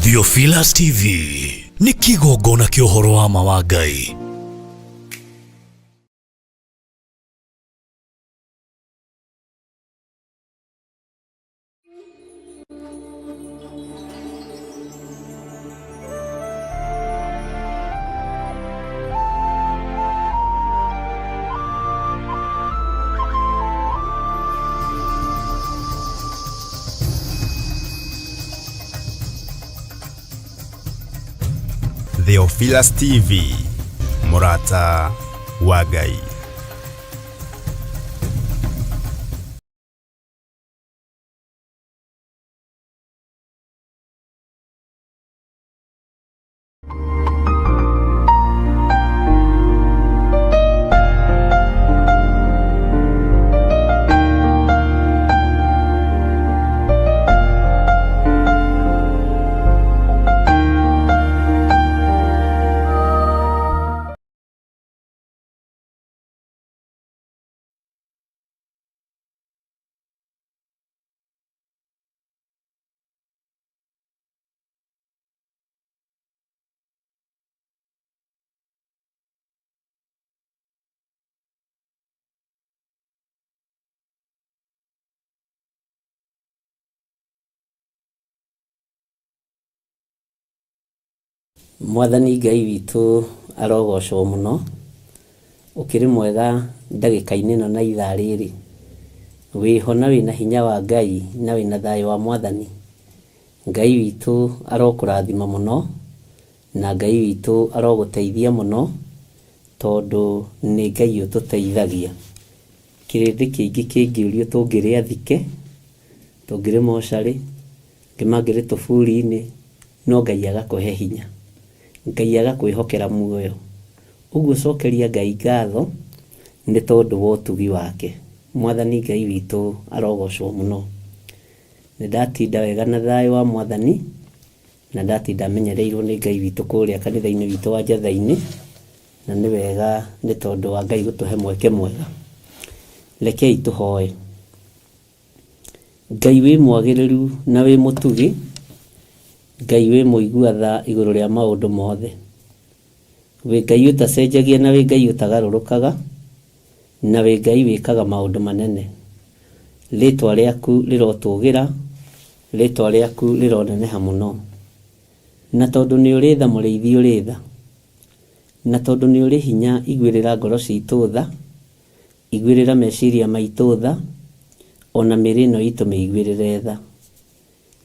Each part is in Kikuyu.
Theophilus TV nĩ kĩgongona kĩa ũhoro wa ma wa Ngai. Theophilus TV, mũrata wa Ngai. Mwathani Ngai witũ arogocwo mũno, ũkĩrĩ mwega ndagĩka-inĩ ĩno na ithaa rĩrĩ, wĩho na wĩna hinya wa Ngai na wĩna thayũ wa Mwathani. Ngai witũ arokũrathima mũno, na Ngai witũ arogũteithia mũno, tondũ nĩ Ngai ũtũteithagia. Kĩrĩndĩ kĩingĩ kĩngĩũrio tũngĩrĩ athike, tũngĩrĩ mocarĩ, angĩ mangĩrĩ tũburi-inĩ, no Ngai agakũhe hinya. Ngai agakwĩhokera muoyo. Ũguo cokeria Ngai ngatho nĩ tondũ wa ũtugi wake. Mwathani Ngai witũ arogocwo mũno. Nĩ ndatinda wega na thayũ wa Mwathani, na ndatinda menyereirwo nĩ Ngai witũ kũrĩa kanitha-inĩ witũ wa Njatha-inĩ, na nĩ wega nĩ tondũ wa Ngai gũtũhe mweke mwega. Rekei tũhoe. Ngai wĩ mwagĩrĩru na wĩ mũtugi, Ngai wĩ mũigua tha igũrũ rĩa maũndũ mothe. Wĩ Ngai ũtacenjagia na wĩ Ngai ũtagarũrũkaga, na wĩ Ngai wĩkaga maũndũ manene. Rĩtwa rĩaku rĩrotũgĩra, rĩtwa rĩaku rĩroneneha mũno. Na tondũ nĩ ũrĩ tha mũrĩithi ũrĩ tha, na tondũ nĩ ũrĩ hinya iguĩrĩra ngoro citũ tha, Iguĩrĩra meciria maitũ tha, o na mĩĩrĩ ĩno itũ mĩiguĩrĩre tha.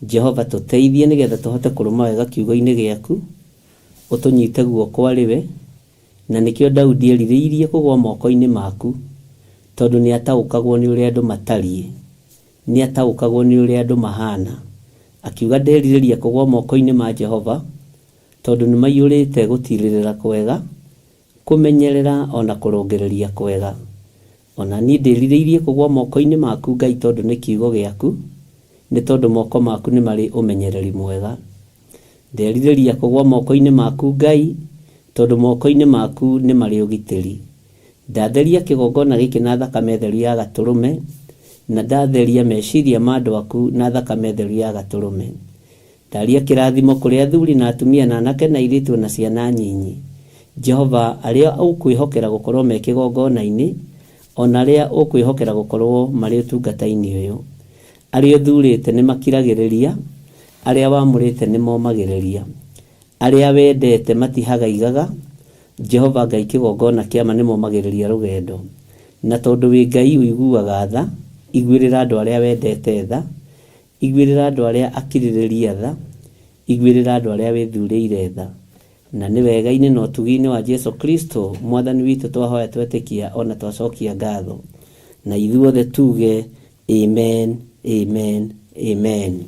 Jehova tũteithie nĩgetha tũhote kũrũma wega kiugo-inĩ gĩaku, ũtũnyite guoko arĩ we, na nĩkĩo Daudi erirĩirie kũgũa moko-inĩ maku, tondũ nĩ ataũkagwo nĩ ũrĩa andũ matariĩ, nĩ ataũkagwo nĩ ũrĩa andũ mahaana. Akiuga nderirĩria kũgũa moko-inĩ ma Jehova, tondũ nĩ maiyũrĩte gũtiirĩrĩra kwega, Kũmenyerera o na kũrũngĩrĩria kwega. O na niĩ ndĩrirĩirie kũgũa moko-inĩ maku, Ngai, tondũ nĩ kiugo gĩaku, nĩ tondũ moko maku nĩ marĩ ũmenyereri mwega. Nderirĩria kũgũa moko-inĩ maku, Ngai, tondũ moko-inĩ maku nĩ marĩ ũgitĩri. Ndatheria kĩgongona gĩkĩ na thakame theru ya Gatũrũme, na ndatheria meciria ma andũ aku na thakame theru ya Gatũrũme. Ndaria kĩrathimo kũrĩ athuri na atumia na anake na airĩtu o na ciana nyinyi. Jehova, arĩa ũkwĩhokera gũkorũo me kĩgongona-inĩ, o na arĩa ũkwĩhokera gũkorũo marĩ ũtungata-inĩ ũyũ. Arĩa ũthurĩte nĩ makiragĩrĩria, arĩa wamũrĩte nĩ momagĩrĩria. Arĩa wendete matihagaigaga, Jehova Ngai kĩgongona kĩa ma nĩ momagĩrĩria rũgendo. Na tondũ wĩ Ngai ũiguaga tha, iguĩrĩra andũ arĩa wendete tha, Iguĩrĩra andũ arĩa akirĩrĩria tha, iguĩrĩra andũ arĩa wĩthurĩire tha. Na nĩ wega-inĩ na ũtugi-inĩ wa Jesu Kristo, Mwathani witũ twahoya twetĩkia o na twacokia ngatho. Na ithuothe tuge, Amen, amen, amen.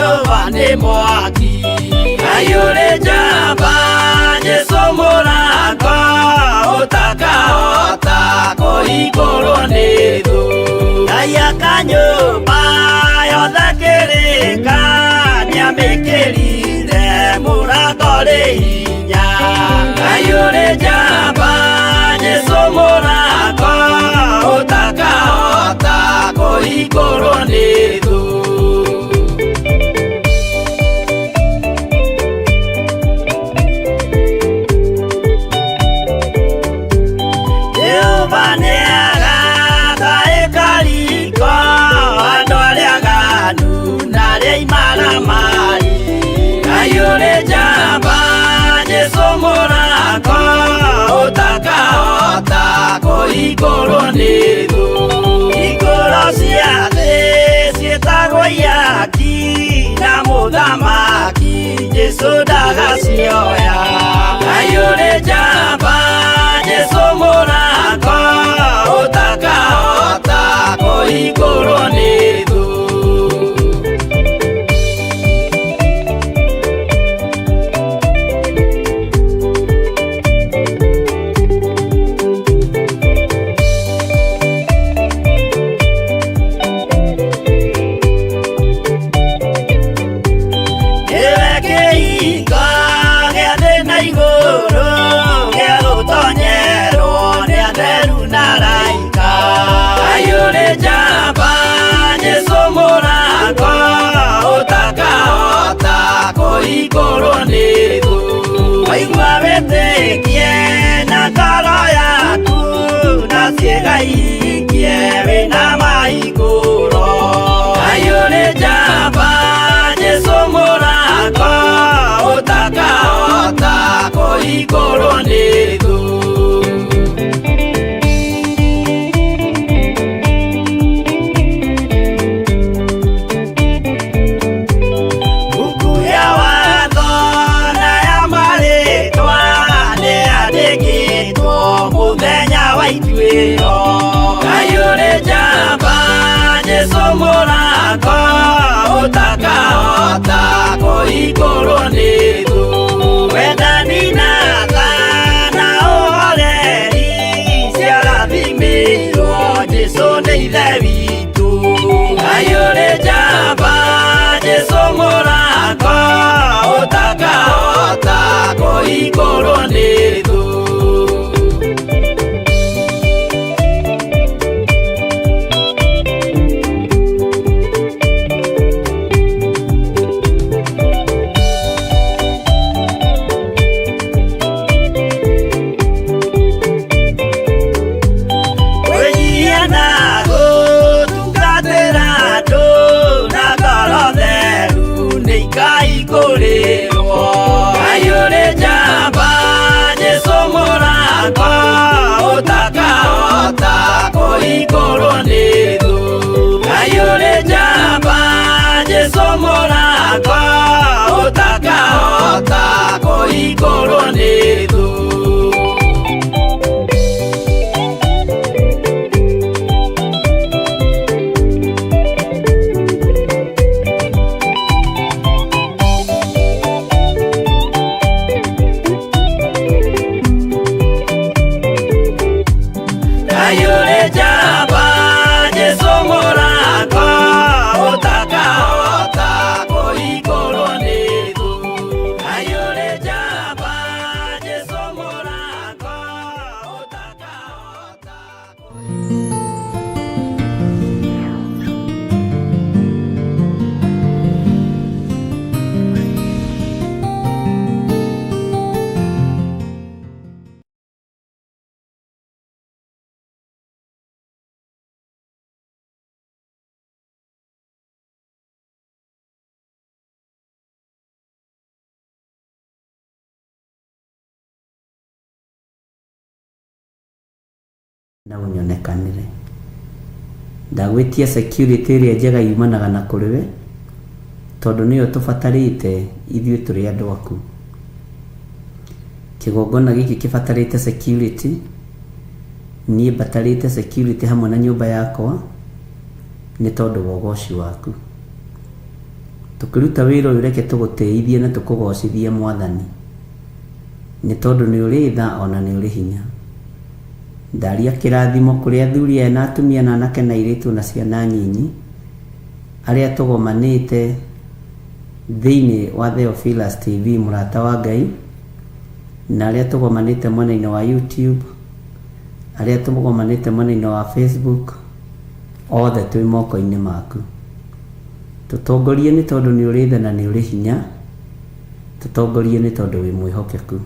Jehova nĩ mwaki. Ngai ũrĩ njamba, Jesũ mũrango, ũtakahota kũhingũrwo nĩ thũ. Ngai aka nyũmba yothe kĩrĩka, nĩamĩkĩrire mũrango rĩ hinya. Ngai ũrĩ njamba, Jesũ mũrango, ũtakahota kũhingũrwo nĩ thũ. Jehova nĩagaka ĩkariko, andũ arĩa aganu na arĩa imaramari. Ngai ũrĩ njamba, Jesũ mũrango, ũtakahota kũhingũrwo nĩ thũ. Hingũro cia thĩ ciĩtagwo ihaki, na mũthamaki Jesũ ndagacioya. Ngai ũrĩ njamba, Jesũ mũrango, ũtakahota kũhingũrwo nĩ thũ. Nĩwe kĩhingo gĩa thĩ na igũrũ, gĩa gũtonyerwo nĩ atheru na araika. Ngai ũrĩ njamba, Jesũ mũrango, ũtakahota kũhingũrwo nĩ thũ. Waigua wĩtĩkie na ngoro yaku, na ciĩga ihingie wĩna mahingũro. Ngai ũrĩ njamba, Jesũ mũrango, ũtakahota kũhingũrwo nĩ thũ. Mbuku ya watho na ya marĩtwa nĩyandĩkĩtwo mũthenya wa ituĩro. Ngai ũrĩ njamba, Jesũ mũrango, ũtakahota kũhingũrwo nĩ thũ. Wendani na tha na ũhoreri ciarathimĩirwo Jesũ nĩ Ithe witũ. Ngai ũrĩ njamba, Jesũ mũrango, ũtakahota kũhingũrwo nĩ thũ. Kwĩnyihia na gũtungatĩra andũ na ngoro theru nĩ ikahingũrĩrwo. Ngai ũrĩ njamba, Jesũ mũrango, ũtakahota kũhingũrwo nĩ thũ. Ngai ũrĩ njamba, Jesũ mũrango, ũtakahota kũhingũrwo nĩ thũ. Ngai ũrĩ njamba, Jesũ mũrango, ũtakahota kũhingũrwo nĩ thũ. Ngai ũrĩ njamba, Jesũ mũrango, ũtakahota Na ũnyonekanĩre. Ndagwĩtia security ĩrĩa njega yumanaga na kũrĩ we, tondũ nĩyo tũbatarĩte ithuĩ tũrĩ andũ aku. Kĩgongona gĩkĩ kĩbatarĩte security, niĩ mbatarĩte security hamwe na nyũmba yakwa, nĩ tondũ wa ũgoci waku. Tũkĩruta wĩra ũyũ reke tũgũtĩithie na tũkũgocithie Mwathani, nĩ tondũ nĩ ũrĩ tha ona nĩ ũrĩ hinya. Ndaria kĩrathimo kũrĩ athuri aya na atumia na anake na airĩtu na ciana nyinyi arĩa tũgomanĩte thĩinĩ wa Theophilus TV mũrata wa Ngai, na arĩa tũgomanĩte mwena-inĩ wa YouTube, arĩa tũgomanĩte mwena-inĩ wa Facebook, othe twĩ moko-inĩ maku. Tũtongorie nĩ tondũ nĩ ũrĩ tha na nĩ ũrĩ hinya, tũtongorie nĩ tondũ wĩ mwĩhokeku.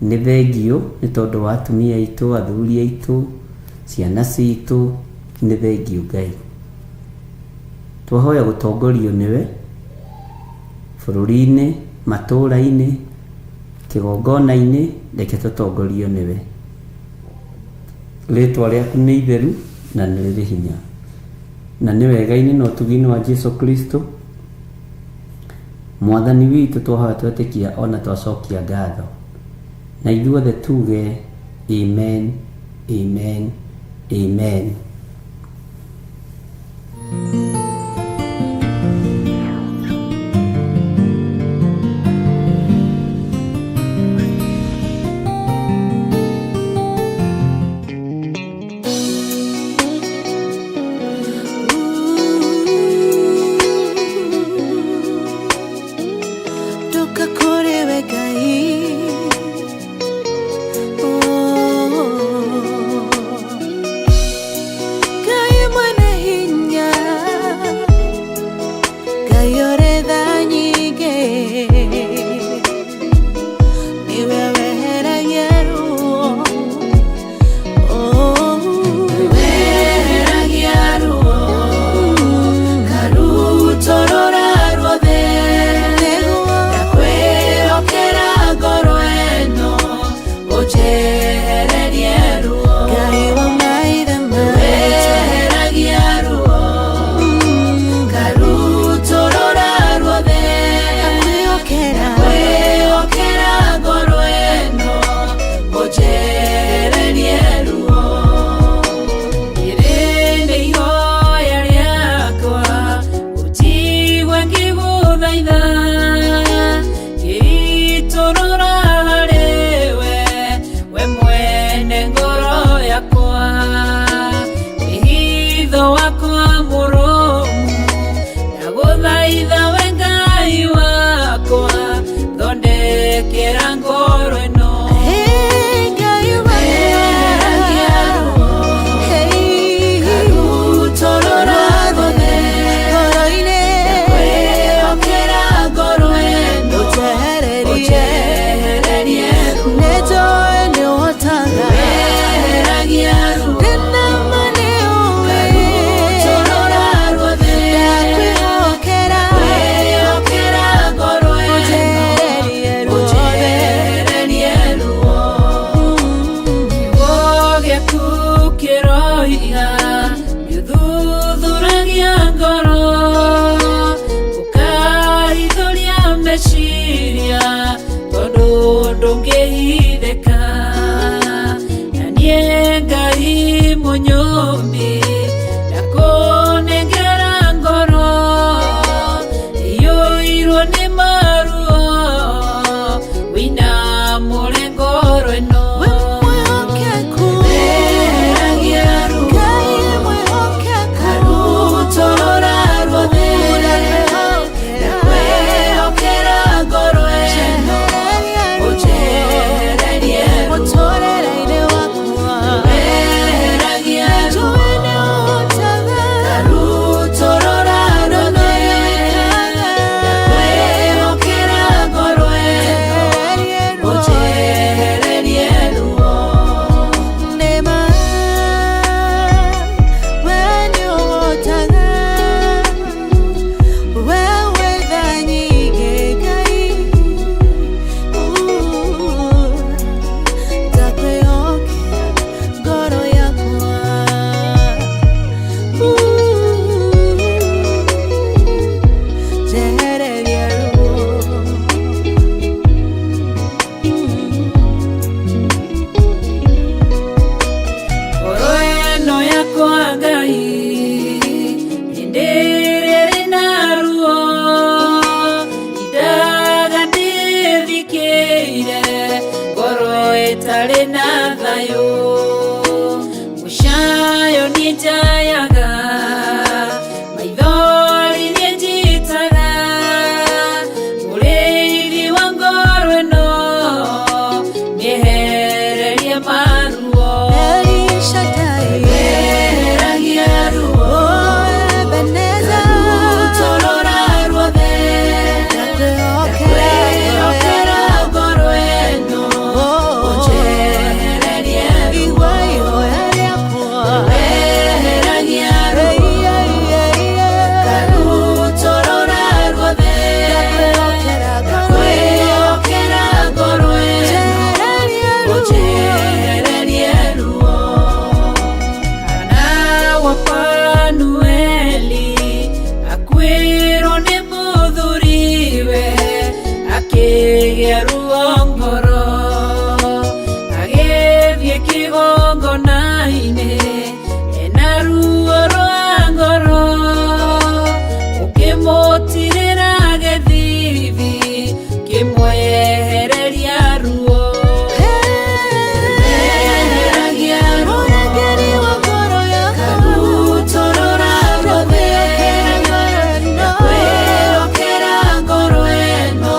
Nĩ thengiũ nĩ tondũ wa atumia aitũ, athuri aitũ, ciana citũ, nĩ thengiũ Ngai. Twahoya gũtongorio nĩwe bũrũri-inĩ, matũũra-inĩ, kĩgongona-inĩ, reke tũtongorio nĩwe. Rĩtwa rĩaku nĩ itheru na nĩ rĩrĩ hinya, na nĩ wega-inĩ na ũtugi-inĩ wa Jesu Kristo Mwathani witũ twahoya twetĩkia ona twacokia ngatho, na ithuothe tuge amen, amen, amen. Ndoka kũrĩ we Ngai. Oh. Thayũ mũcayo nĩ njayaga, maithori nĩ njitaga, mũrĩithi wa ngoro ĩno mĩehererie maruo. El Shaddai, Eheragia ruo, oh Ebenezer, rũtorora ruothe, ndakwĩhokera kwĩhokera ngoro ĩno, Oh, ũnjehererie ruo. igua ihoya rĩakwa. Eheragia Ei, ruo, ei, ei, ei. karutorora ruothe, Ndakwĩhokera ngoro ĩno, kwĩhokera ngoro ĩno, njehererie ruo. ũnjehererie ruo. Hana wa Fanueli akuĩrwo nĩ mũthuriwe, akĩgĩa ruo ngoro, agĩthiĩ kĩgongona-inĩ ena ruo rwa ngoro, ũkĩmũtirĩra gĩthithi kĩmwehereria ruo. Eheragia ruo, Mũrangĩri wa ngoro yakwa, karutorora ruothe, ndakwĩhokera kwĩhokera ngoro ĩno,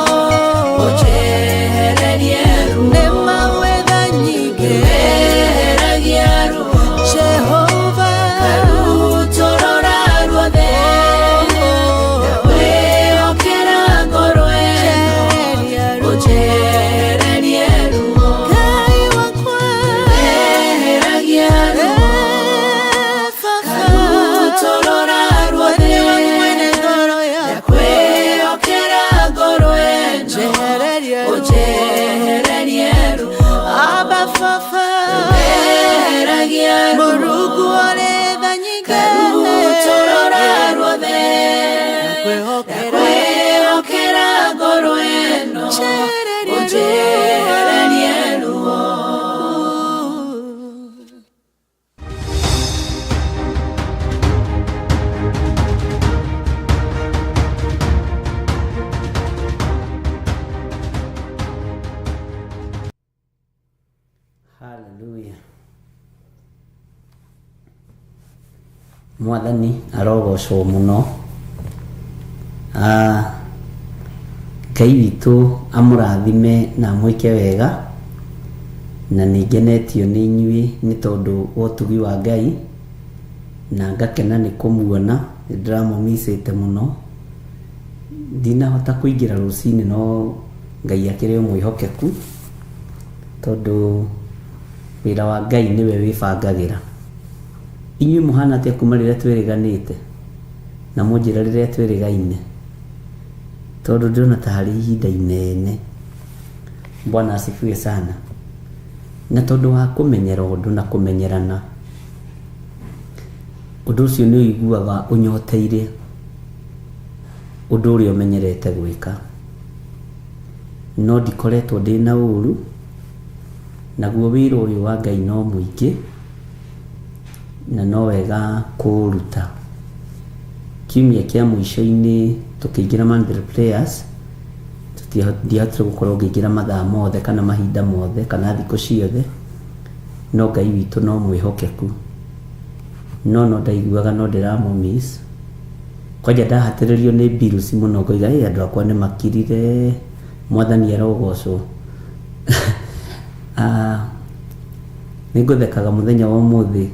ũnjehererie ruo. nĩ mawetha nyingĩ. Eheragia ruo, Jehova, karutorora ruothe, kwĩhokera ngoro ĩno, njehereria ruo. ũnjehererie ruo. Ngai wakwa, Eheragia ruo, eh, Baba, karutorora ruothe, nĩwe mwene ngoro yakwa, kwĩhokera ngoro ĩno, njehereria ruo. ũnjehererie ruo. Abba Baba, Eheragia ruo, Mũrungu ũrĩ tha nyingĩ, karutorora ruothe, ndakwĩhokera, kwĩhokera ngoro ĩno, njehereria ũnjehererie ruo. ruo. Hallelujah. Mwathani arogocwo mũno. Ah, Ngai witũ amũrathime na amwĩke wega, na nĩ ngenetio nĩ inyuĩ nĩ tondũ wa ũtugi wa Ngai, na ngakena nĩ kũmuona, nĩ ndĩramũmicĩte mũno. Ndinahota kũingĩra rũcinĩ no Ngai akĩrĩ o mwĩhokeku, tondũ wĩra wa Ngai nĩwe wĩbangagĩra. Inyuĩ mũhana atĩa kuma rĩrĩa twĩrĩganĩte na mũnjĩra rĩrĩa twĩrĩgaine, tondũ ndĩrona ta harĩ ihinda inene. Bwana asifiwe sana. Na tondũ wa kũmenyera ũndũ na kũmenyerana, ũndũ ũcio nĩ ũiguaga ũnyoteire ũndũ ũrĩa ũmenyerete gwĩka. No ndikoretwo ndĩna ũru, naguo wĩra ũyũ wa Ngai no mũingĩ na no wega kũũruta. Kiumia kĩa mũico-inĩ tũkĩingĩra monthly prayers, ndiahotire gũkorwo ngĩingĩra mathaa mothe kana mahinda mothe kana thikũ ciothe, no Ngai witũ no mwĩhokeku. No no ndaiguaga no ndĩramũ miss. Kwanja ndahatĩrĩrio nĩ bills mũno ngoiga ĩ andũ akwa nĩ makirire, Mwathani arogocwo. Ah, nĩ ngũthekaga mũthenya wa ũmũthĩ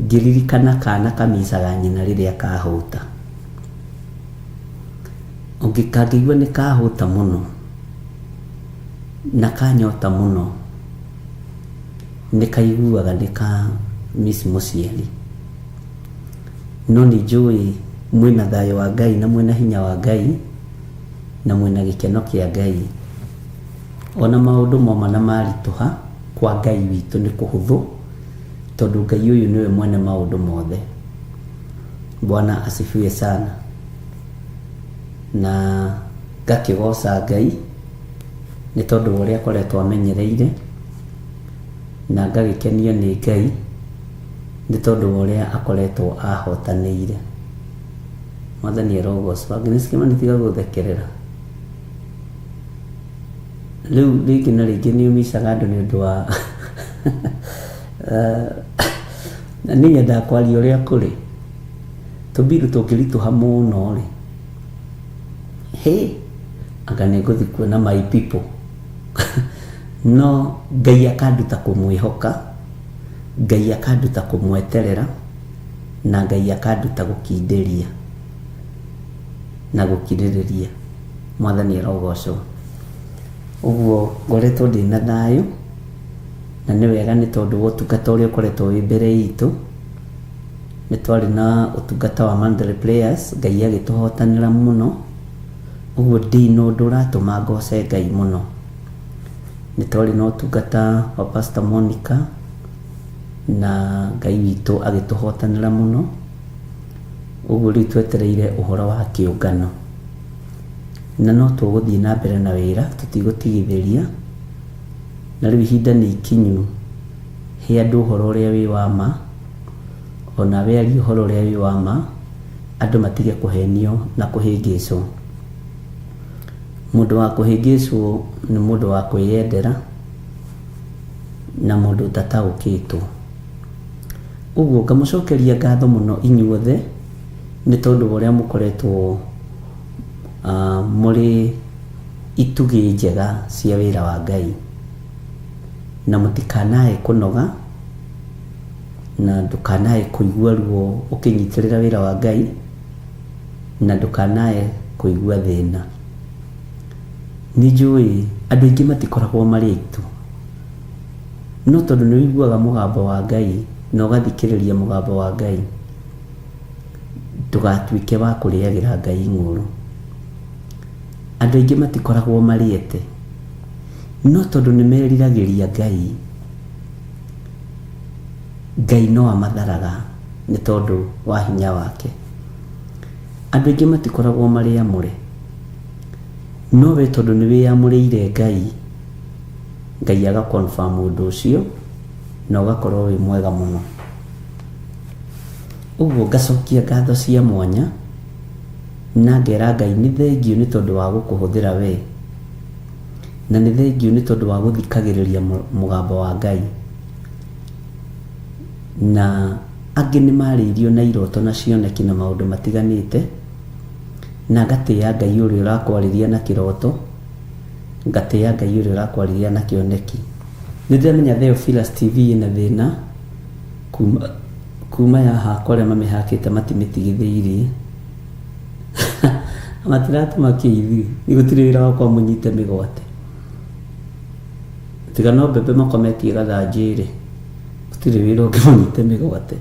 ngĩririkana kana kamicaga nyina rĩrĩa kahũta. Kangĩigua nĩ kahũta mũno na kanyota mũno, nĩ kaiguaga nĩ ka miss mũciari. No nĩ njũĩ mwĩna thayũ wa Ngai na mwĩna hinya wa Ngai na mwĩna gĩkeno kĩa Ngai. Ona maũndũ moma na maritũha, kwa Ngai witũ nĩ kũhũthũ, tondũ Ngai ũyũ nĩwe mwene maũndũ mothe. Bwana asifiwe sana. Na ngakĩgoca Ngai nĩ tondũ wa ũrĩa akoretwo amenyereire, na ngagĩkenio nĩ Ngai nĩ tondũ wa ũrĩa akoretwo ahotanĩire. Mwathani arogocwo. Agnes Kĩmani tiga gũthekerera. Rĩu rĩngĩ na rĩngĩ nĩ ũmicaga andũ nĩ ũndũ wa Na niĩ nyendaga kwaria ũrĩa kũrĩ. Tũmbiru tũngĩritũha mũno rĩ, hĩ, anga nĩ ngũthiĩ kuona my people. No Ngai akanduta kũmwĩhoka, Ngai akanduta kũmweterera, na Ngai akanduta gũkindĩria na gũkirĩrĩria. Mwathani arogocwo. Ũguo ngoretwo ndĩna thayũ, na nĩ wega nĩ tondũ wa ũtungata ũrĩa ũkoretwo wĩ mbere itũ. Nĩ twarĩ na ũtungata wa Mandalay Players, Ngai agĩtũhotanĩra mũno. Ũguo ndina ũndũ ũratũma ngoce Ngai mũno. Nĩ twarĩ na ũtungata wa Pastor Monica, na Ngai witũ agĩtũhotanĩra mũno. Ũguo rĩu twetereire ũhoro wa kĩũngano. Na no tũgũthiĩ na mbere na wĩra, tũtigũtigithĩria. Na rĩu ihinda nĩ ikinyu, he andũ ũhoro ũrĩa wĩ wa ma, onawe aria ũhoro ũrĩa wĩ wa ma, andũ matige kũhenio na kũhĩngĩcwo. Mũndũ wa kũhĩngĩcwo nĩ mũndũ wa kwĩyendera na mũndũ ũtataũkĩtwo. Ũguo ngamũcokeria ngatho mũno inyuothe nĩ tondũ wa ũrĩa mũkoretwo mũrĩ itugĩ njega cia wĩra wa Ngai. Na mũtikanae kũnoga na ndũkanae kũigua ruo ũkĩnyitĩrĩra wĩra wa Ngai na ndũkanae kũigua thĩna. Nĩ njũĩ andũ aingĩ matikoragwo marĩ aitũ, no tondũ nĩ ũiguaga mũgambo wa Ngai na ũgathikĩrĩria mũgambo wa Ngai, ndũgatuĩke wa kũrĩagĩra Ngai ng'ũũrũ. Andũ aingĩ matikoragwo marĩ ete, no tondũ nĩ meriragĩria Ngai, Ngai no amatharaga nĩ tondũ wa hinya wake. Andũ aingĩ matikoragwo marĩ amũre, no we tondũ nĩ wĩyamũrĩire Ngai, Ngai aga confirm ũndũ ũcio na ũgakorwo wĩ mwega mũno. Ũguo ngacokia ngatho cia mwanya na ngera Ngai nĩ thengiũ nĩ tondũ wa gũkũhũthĩra we, na nĩ thengiũ nĩ tondũ wa gũthikagĩrĩria mũgambo wa Ngai. Na angĩ nĩ marĩirio na iroto na cioneki na maũndũ matiganĩte, na ngatĩĩa Ngai ũrĩa ũrakwarĩria na kĩroto, ngatĩĩa Ngai ũrĩa ũrakwarĩria na kĩoneki. Nĩ ndĩramenya Theophilus TV ĩna thĩna kuma yahakwo arĩa mamĩhakĩte matimĩtigithĩirie. Matiratũmakia ithuĩ, gũtirĩ wĩra wakwa mũnyite mĩgwate. Tiga no mbembe makometie gathanjĩ-rĩ, gũtirĩ wĩra ũngĩ mũnyite mĩgwate.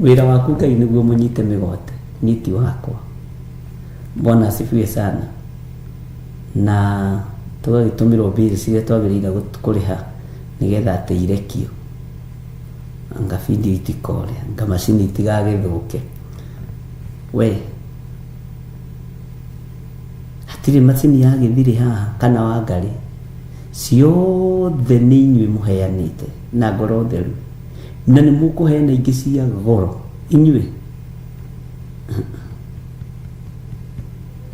Wĩra waku Ngai nĩguo mũnyite mĩgwate, niĩ ti wakwa. Bwana asifiwe sana. Na tũgagĩtũmĩrwo bills iria twagĩrĩire kũrĩha nĩgetha atĩ irekio. Anga video itikore, anga macini itigagĩthũke. We, hatirĩ macini ya gĩthirĩ haha kana wangarĩ. Ciothe nĩ inyuĩ mũheanĩte na ngoro theru. Na nĩ mũkũheana ingĩ cia goro inyuĩ.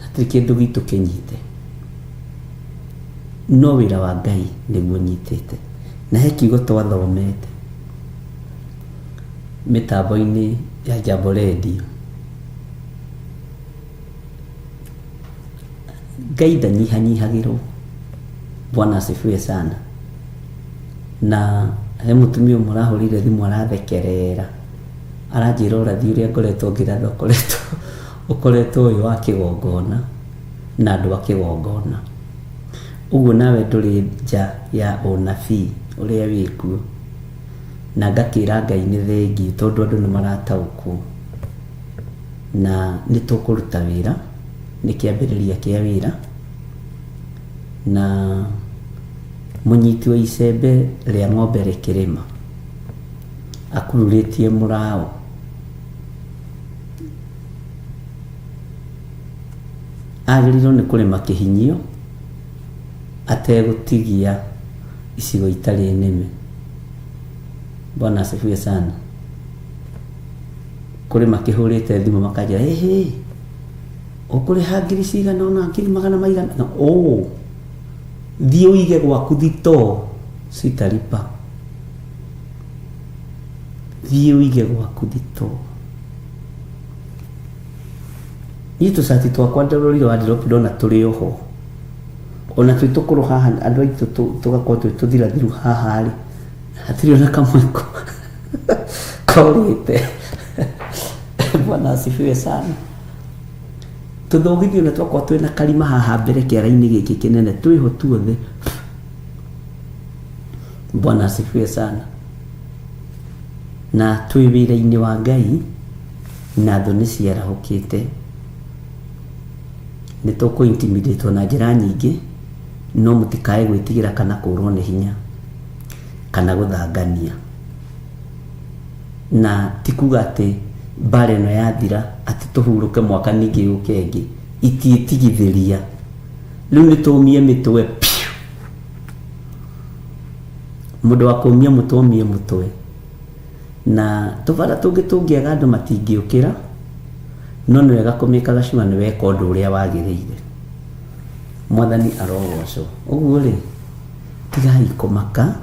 Hatirĩ kĩndũ gitũ kĩnyite, no wĩra wa Ngai nĩguo nyitĩte. Na he kiugo twathomete mĩtambo-inĩ ya Jambo Radio. Ngai ndanyihanyihagĩrwo. Bwana asifiwe sana. Na he mũtumia ũmwe ũrahũrire thimũ arathekerera, aranjĩra ũrathi ũrĩa ngoretwo ngĩratha ũkoretwo ũyũ wa kĩgongona na andũ a kĩgongona. Ũguo nawe ndũrĩ nja ya ũnabii ũrĩa wĩkuo. Na ngakĩra Ngai nĩ thengiũ tondũ andũ nĩ marataũkwo. Na nĩ tũkũruta wĩra, nĩ kĩambĩrĩria kĩa wĩra. Na mũnyiti wa icembe rĩa ng'ombe rĩkĩrĩma akururĩtie mũraũ. Agĩrĩirwo nĩ kũrĩma kĩhinyio ategũtigia icigo itarĩ nĩme. Bwana asifiwe sana. Kũrĩ makĩhũrĩte thimũ makanjĩra, ĩhĩ, ũkũrĩha ngiri cigana ũna, ngiri magana maigana ũũ, thiĩ ũige gwaku thitoo, sitalipa. Thiĩ ũige gwaku thitoo. Niĩ tũcati twakwa ndarorire wardrobe ndona tũrĩ oho. Ona twĩ tũkũrũ haha andũ aitũ tũgakorwo twĩ tũthirathiru haha rĩ, hatirĩ ona kamwe korĩte. Bwana asifiwe sana. Tũthogithio na twakorwo twĩna karima haha mbere kĩara-inĩ gĩkĩ kĩnene twĩho tuothe. Bwana asifiwe sana. Na twĩ wĩra-inĩ wa Ngai na thũ nĩ ciarahũkĩte. Nĩ tũkũ intimidate na njĩra nyingĩ, no mũtikae gwĩtigĩra kana kũrwo nĩ hinya kana gũthangania. Na ti kuga atĩ mbara ĩno yathira atĩ tũhurũke mwaka ningĩ yũke ĩngĩ, itiĩtigithĩria. Rĩu nĩ tũmie mĩtwe piũ. Mũndũ wa kũmia mũtwe omie mũtwe. Na tũbara tũngĩ tũngĩaga andũ matingĩũkĩra, no nĩ wega kũmĩkaga sure nĩ weka ũndũ ũrĩa wagĩrĩire. Mwathani arogocwo. Ũguo rĩ, tigai kũmaka,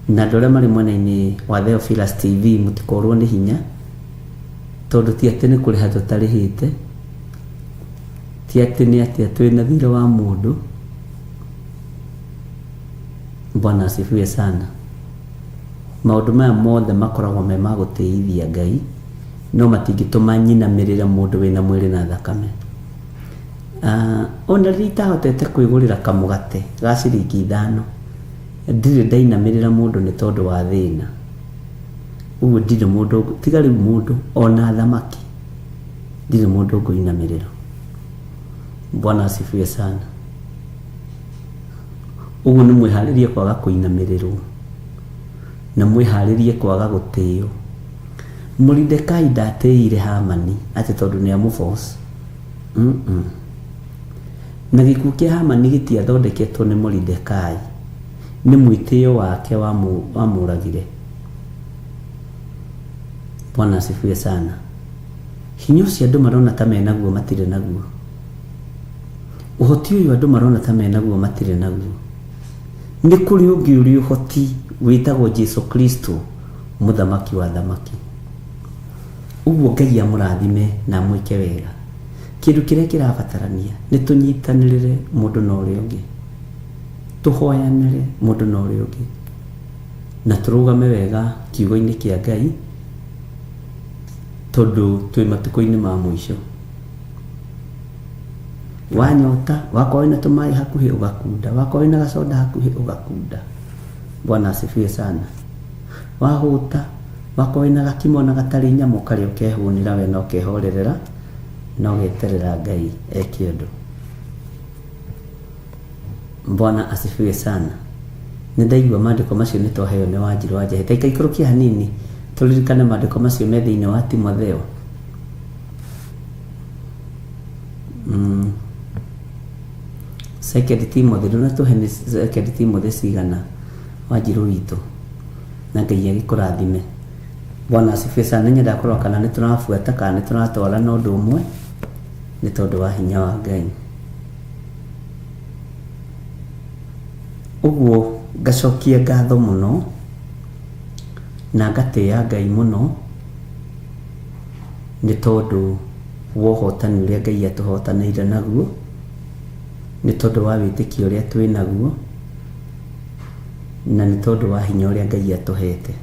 na andũ arĩa marĩ mwena-inĩ wa Theophilus TV mũtikorwo nĩ hinya, tondũ ti atĩ nĩ kũrĩha tũtarĩhĩte, ti atĩ nĩ atĩa twĩna thirĩ wa mũndũ. Bwana asifiwe sana. Maũndũ maya mothe makoragwo me ma gũtĩithia Ngai, no matingĩtũma nyinamĩrĩre mũndũ wĩna mwĩrĩ na thakame. Ona rĩrĩa itahotete kwĩgũrĩra kamũgate ga ciringi 5, ndirĩ ndainamĩrĩra mũndũ nĩ tondũ wa thĩna. Ũguo ndirĩ mũndũ, tiga rĩu mũndũ ona thamaki, ndirĩ mũndũ ngũinamĩrĩra. Bwana asifiwe sana. Ũguo nĩ mwĩharĩrie kwaga kũinamĩrĩrwo, na mwĩharĩrie kwaga gũtĩo. Moridekai ndatĩire Hamani atĩ tondũ nĩ amũforce. Na gĩkuũ kĩa Hamani gĩtiathondeketwo nĩ Moridekai, nĩ mwĩtĩo wake wamũragire. Bwana asifiwe sana. Hinya ũcio andũ marona ta menaguo matirĩ naguo. Ũhoti ũyũ andũ marona ta menaguo matirĩ naguo. Nĩ kũrĩ ũngĩ ũrĩ ũhoti wĩtagwo Jesu Kristo, mũthamaki wa thamaki. Ũguo Ngai amũrathime na amwĩke wega. Kĩndũ kĩrĩa kĩrabatarania nĩ tũnyitanĩrĩre mũndũ na ũrĩa ũngĩ, tũhoyanĩre mũndũ na ũrĩa ũngĩ, na tũrũgame wega kiugo-inĩ kĩa Ngai, tondũ twĩ matukũ-inĩ ma mũico. Wanyota, wakorwo wĩna tũmaĩ hakuhĩ ũgakunda, wakorwo wĩna gacoda hakuhĩ ũgakunda. Bwana asifiwe sana. Wahũta, wakorwo wĩna gakimo na gatarĩ nyamũ karĩa ũkehũnĩra we na ũkehorerera, na ũgeterera Ngai eke ũndũ. Bwana asifiwe sana. Nĩ ndaigua maandĩko macio nĩ twaheo nĩ Wanjirũ wa Njahi. Ta ikaikũrũkia hanini tũririkane maandĩko macio me thĩinĩ wa Timotheo. Second Timothy, ndũnatũhe nĩ Second Timothy cigana Wanjirũ witũ, na Ngai agĩkũrathime. Bwana asifiwe sana. Nĩ nyendaga kũrora kana nĩ tũrabuata kana nĩ tũratwara na ũndũ ũmwe, nĩ tondũ wa hinya wa Ngai. Ũguo ngacokia ngatho mũno na ngatĩĩa Ngai mũno nĩ tondũ wa ũhotani ũrĩa Ngai atũhotanĩire naguo, nĩ tondũ wa wĩtĩkio ũrĩa twĩ naguo, na nĩ tondũ wa hinya ũrĩa Ngai atũhete.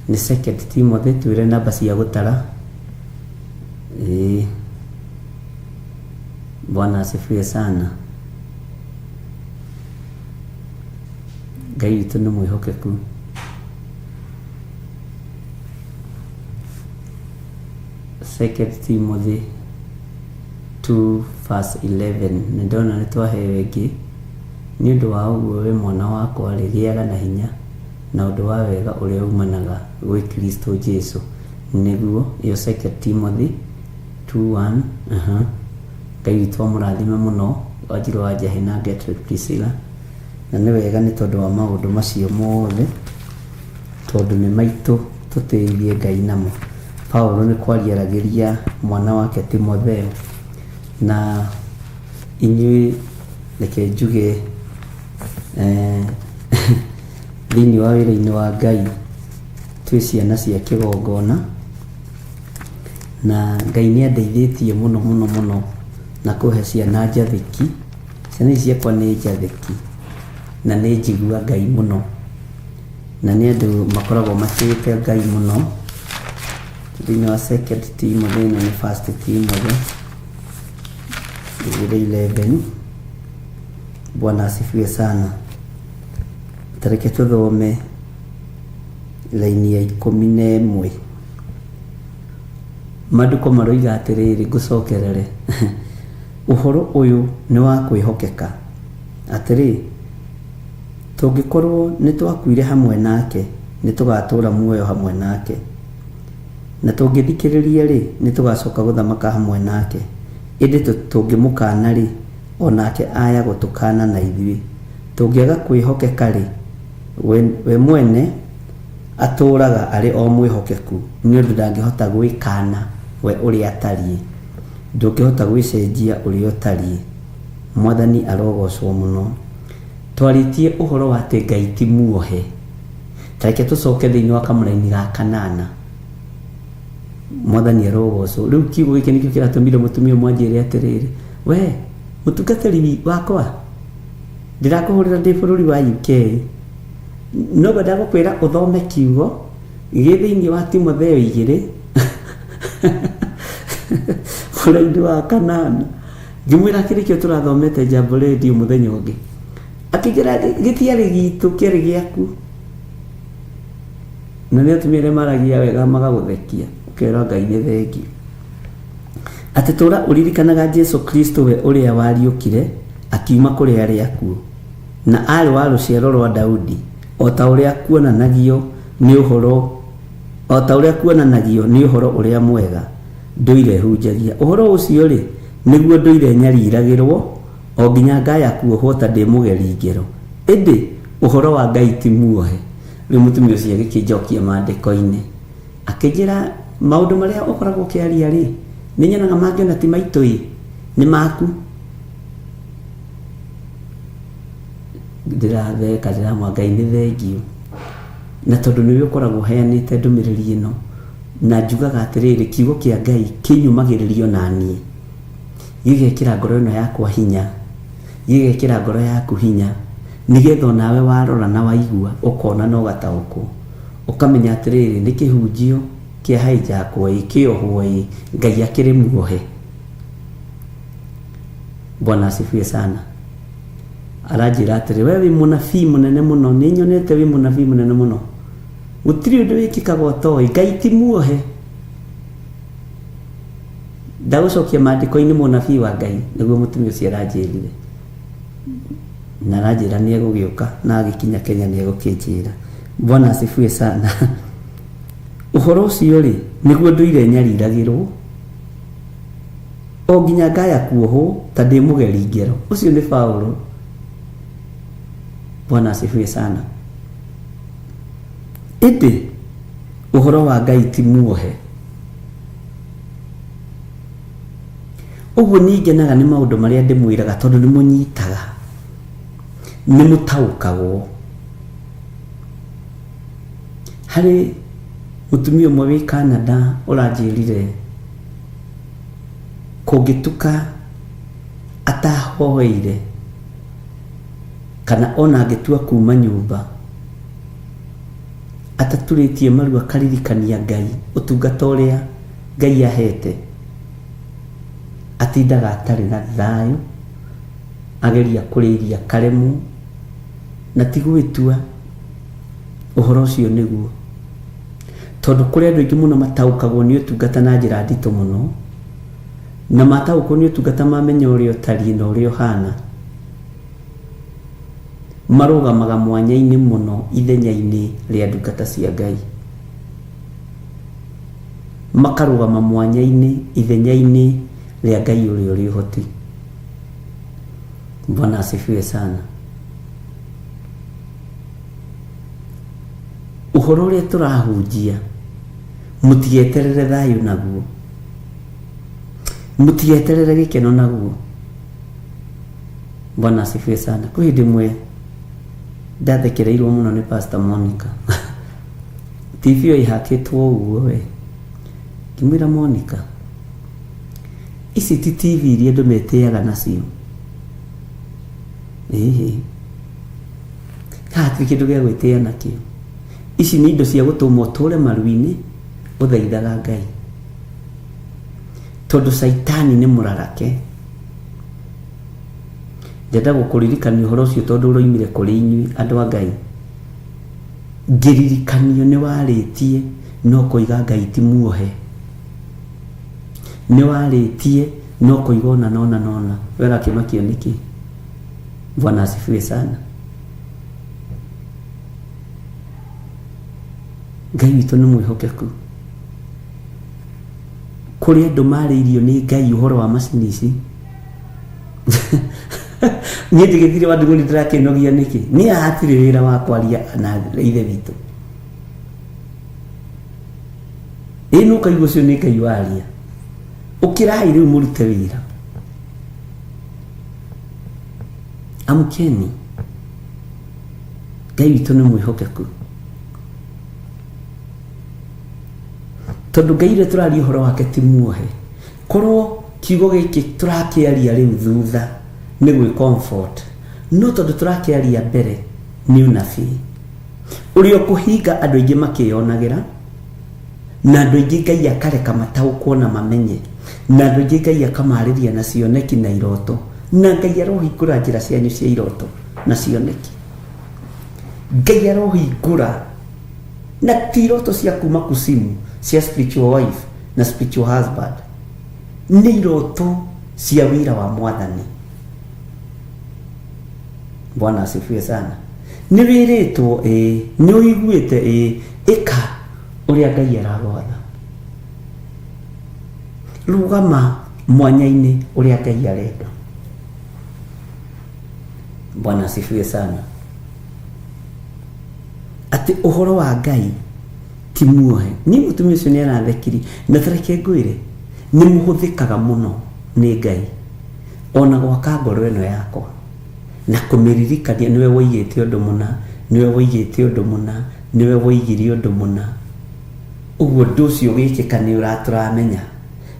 Nĩ Second Timothy, twĩre namba cia gũtara. Ĩĩ. Bwana asifiwe sana. Ngai witũ nĩ mwĩhokeku. Second Timothy 2 verse 11. Nĩ ndona nĩ twaheo ĩngĩ. Nĩ ũndũ wa ũguo we mwana wakwa rĩ, gĩaga na hinya na ũndũ wa wega ũrĩa umanaga gwĩ Kristo Jesu. Nĩguo ĩyo Second Timothy 2:1. Ngai witũ amũrathime mũno Wanjirũ wa Njahi na Gertrude Priscilla. Na nĩ wega nĩ tondũ wa maũndũ macio mothe, tondũ nĩ maitũ tũtĩithie Ngai namo. Paulo nĩ kwaria aragĩria mwana wake Timotheo, na inyuĩ reke njuge thĩinĩ wa wĩra-inĩ wa Ngai Twĩ ciana cia kĩgongona na Ngai nĩ andeithĩtie mũno mũno mũno na kũhe ciana njathĩki. Ciana ici ciakwa nĩ njathĩki na nĩ njigua Ngai mũno, na nĩ andũ makoragwo matĩĩte Ngai mũno. Thĩinĩ wa Second Timothy, ĩno nĩ First Timothy 2:11. Bwana asifiwe sana. Tareke tũthome raini ya 11. Maandĩko maroiga atĩrĩrĩ, ngũcokerere, ũhoro ũyũ nĩ wa kwĩhokeka, atĩrĩ, tũngĩkorwo nĩ twakuire hamwe nake, nĩ tũgatũũra muoyo hamwe nake, na tũngĩthikĩrĩria rĩ, nĩ tũgacoka gũthamaka hamwe nake. Ĩndĩ tũngĩmũkana rĩ, o nake aya gũtũkana na ithuĩ. Tũngĩaga kwĩhokeka rĩ, we mwene atũũraga arĩ o mwĩhokeku, nĩ ũndũ ndangĩhota gwĩkana we ũrĩa atariĩ. Ndũngĩhota gwĩcenjia ũrĩa ũtariĩ. Mwathani arogocwo mũno. Twarĩtie ũhoro wa atĩ Ngai ti muohe. Tareke tũcoke thĩinĩ wa kamũraini ga kanana. Mwathani arogocwo. Rĩu kiugo gĩkĩ nĩkĩo kĩratũmire mũtumia ũmwe anjĩre atĩrĩrĩ, we mũtungatĩri wakwa, ndĩrakũhũrĩra ndĩ bũrũri wa UK, no ngwenda gũkwĩra ũthome kiugo gĩ thĩinĩ wa Timotheo 2 mũraini wa kanana. Ngĩmwĩra kĩrĩ kĩo tũrathomete Jambo Radio mũthenya ũngĩ. Akĩnjĩra gĩtiarĩ gitũ, kĩarĩ gĩaku. Na nĩ atumia arĩa maragia wega magagũthekia, ũkerwo Ngai nĩ thengiũ. Atĩ tũra ũririkanaga Jesu Kristo we ũrĩa wariũkire akiuma kũrĩ arĩa akuũ, na aarĩ wa rũciaro rwa Daudi, o ta ũrĩa kuonanagio nĩ ũhoro, o ta ũrĩa kuonanagio nĩ ũhoro ũrĩa mwega ndũire hunjagia. Ũhoro ũcio rĩ, nĩguo ndũire nyariragĩrwo o nginya ngaya kuohwo ta ndĩ mũgeri ngero. Ĩndĩ ũhoro wa Ngai ti muohe. Rĩu mũtumia ũcio agĩkĩnjokia maandĩko-inĩ, akĩnjĩra maũndũ marĩa ũkoragwo ũkĩaria rĩ, nĩ nyonaga mangĩ ona ti maitũ ĩ, nĩ maku. Ndĩratheka, ndĩramwĩra Ngai nĩ thengiũ. Na tondũ nĩwe ũkoragwo ũheanĩte ndũmĩrĩri ĩno, na njugaga atĩrĩrĩ, kiugo kĩa Ngai kĩnyũmagĩrĩrio na niĩ, gĩgekĩra ngoro ĩno yakwa hinya, gĩgekĩra ngoro yaku hinya, nĩgetha onawe warora na waigua ũkona na ũgataũkwo, ũkamenya atĩrĩrĩ, nĩ kĩhunjio kĩa hijackwo ĩ, kĩohwo ĩ, Ngai akĩrĩ muohe. Bwana asifiwe sana. Aranjĩra atĩrĩ, we wĩ mũnabii mũnene mũno, nĩ nyonete wĩ mũnabii mũnene mũno, gũtirĩ ũndũ wĩkĩkaga ũtoĩ, Ngai ti muohe. Ndagũcokia maandĩko-inĩ mũnabii wa Ngai, nĩguo mũtumia ũcio aranjĩrire. Na aranjĩra nĩ egũgĩũka, na agĩkinya Kenya nĩ egũkĩnjĩra. Bwana asifiwe sana. Ũhoro ũcio rĩ, nĩguo ndũire nyariragĩrwo o nginya ngaya kuohwo ta ndĩ mũgeri ngero. Ũcio nĩ Paulo. Bwana asifiwe sana. Ĩndĩ ũhoro wa Ngai ti muohe. Ũguo niĩ ngenaga nĩ maũndũ marĩa ndĩmwĩraga, tondũ nĩ mũnyitaga, nĩ mũtaũkagwo. Harĩ mũtumia ũmwe wĩ Canada ũranjĩrire kũngĩtuka atahoeire kana ona angĩtua kuma nyũmba ataturĩtie maru akaririkania Ngai ũtungata ũrĩa Ngai ahete, atindaga atarĩ na thayũ, ageria kũrĩa irio akaremwo, na ti gwĩtua ũhoro ũcio nĩguo. Tondũ kũrĩ andũ aingĩ mũno mataũkagwo nĩ ũtungata na njĩra nditũ mũno, na mataũkwo nĩ ũtungata mamenya ũrĩa ũtariĩ na ũrĩa ũhana, marũgamaga mwanya-inĩ mũno ithenya-inĩ rĩa ndungata cia Ngai. Makarũgama mwanya-inĩ ithenya-inĩ rĩa Ngai ũrĩa ũrĩ ũhoti. Bwana asifiwe sana. Ũhoro ũrĩa tũrahunjia, mũtigeterere thayũ naguo, mũtigeterere gĩkeno naguo. Bwana asifiwe sana. Kwĩ hĩndĩ ĩmwe ndathekereirwo mũno nĩ Pastor Monica. TV ĩyo ĩhakĩtwo ũguo we. Ngĩmwĩra Monica, ici ti TV iria andũ metĩaga nacio. Ĩhĩ, haha hatirĩ kĩndũ gĩa gwĩtĩa nakĩo. Ici nĩ indo cia gũtũma ũtũre maru-inĩ ũthaithaga Ngai, tondũ caitani nĩ mũrarake. Ndenda gũkũririkania ũhoro ũcio tondũ ũroimire kũrĩ inyuĩ andũ a Ngai. Ngĩririkanio nĩ warĩtie no kũiga Ngai ti muohe. Nĩ warĩtie no kũiga ũna na ũna na ũna. We ũrakĩmakio nĩkĩ? Bwana asifiwe sana. Ngai witũ nĩ mwĩhokeku. Kũrĩ andũ marĩirio nĩ Ngai ũhoro wa macini ici. Niĩ ndigĩthire wa ndugũ ndĩrakĩnogia nĩkĩ? Niĩ haha hatirĩ wĩra wa kwaria na ithe witũ. Ĩĩ nĩ ũkaigua ũcio nĩ Ngai waria. Ũkĩrai rĩu mũrute wĩra. Amkeni. Ngai witũ nĩ mwĩhokeku. Tondũ Ngai ũrĩa tũraria ũhoro wake ti muohe. Korwo kiugo gĩkĩ tũrakĩaria rĩu thutha nĩ gwĩ comfort. No tondũ tũrakĩaria mbere nĩ ũnabii. Ũrĩa ũkũhinga andũ aingĩ makĩyonagĩra, na andũ aingĩ Ngai akareka mataũkwo na mamenye, na andũ aingĩ Ngai akamarĩria na cioneki na iroto, na Ngai arohingũra njĩra cianyu cia iroto na cioneki. Ngai arohingũra na ti iroto cia kuma kusimu cia spiritual wife na spiritual husband, nĩ iroto cia wĩra wa mwathani. Bwana asifiwe sana. Nĩ wĩrĩtwo ĩĩ, nĩ ũiguĩte ĩĩ, ĩka ũrĩa Ngai aragwatha. Rũgama mwanya-inĩ ũrĩa Ngai arenda. Bwana asifiwe sana. Atĩ ũhoro wa Ngai ti muohe. Niĩ mũtumia ũcio nĩ arathekiri, na ta reke ngwĩre, nĩ mũhũthĩkaga mũno nĩ Ngai ona gwaka ngoro ĩno yakwa na kũmĩririkania nĩwe woigĩte ũndũ mũna, nĩwe woigĩte ũndũ mũna, nĩwe woigire ũndũ mũna. Ũguo ũndũ ũcio ũgĩkĩka nĩ ũratũramenya.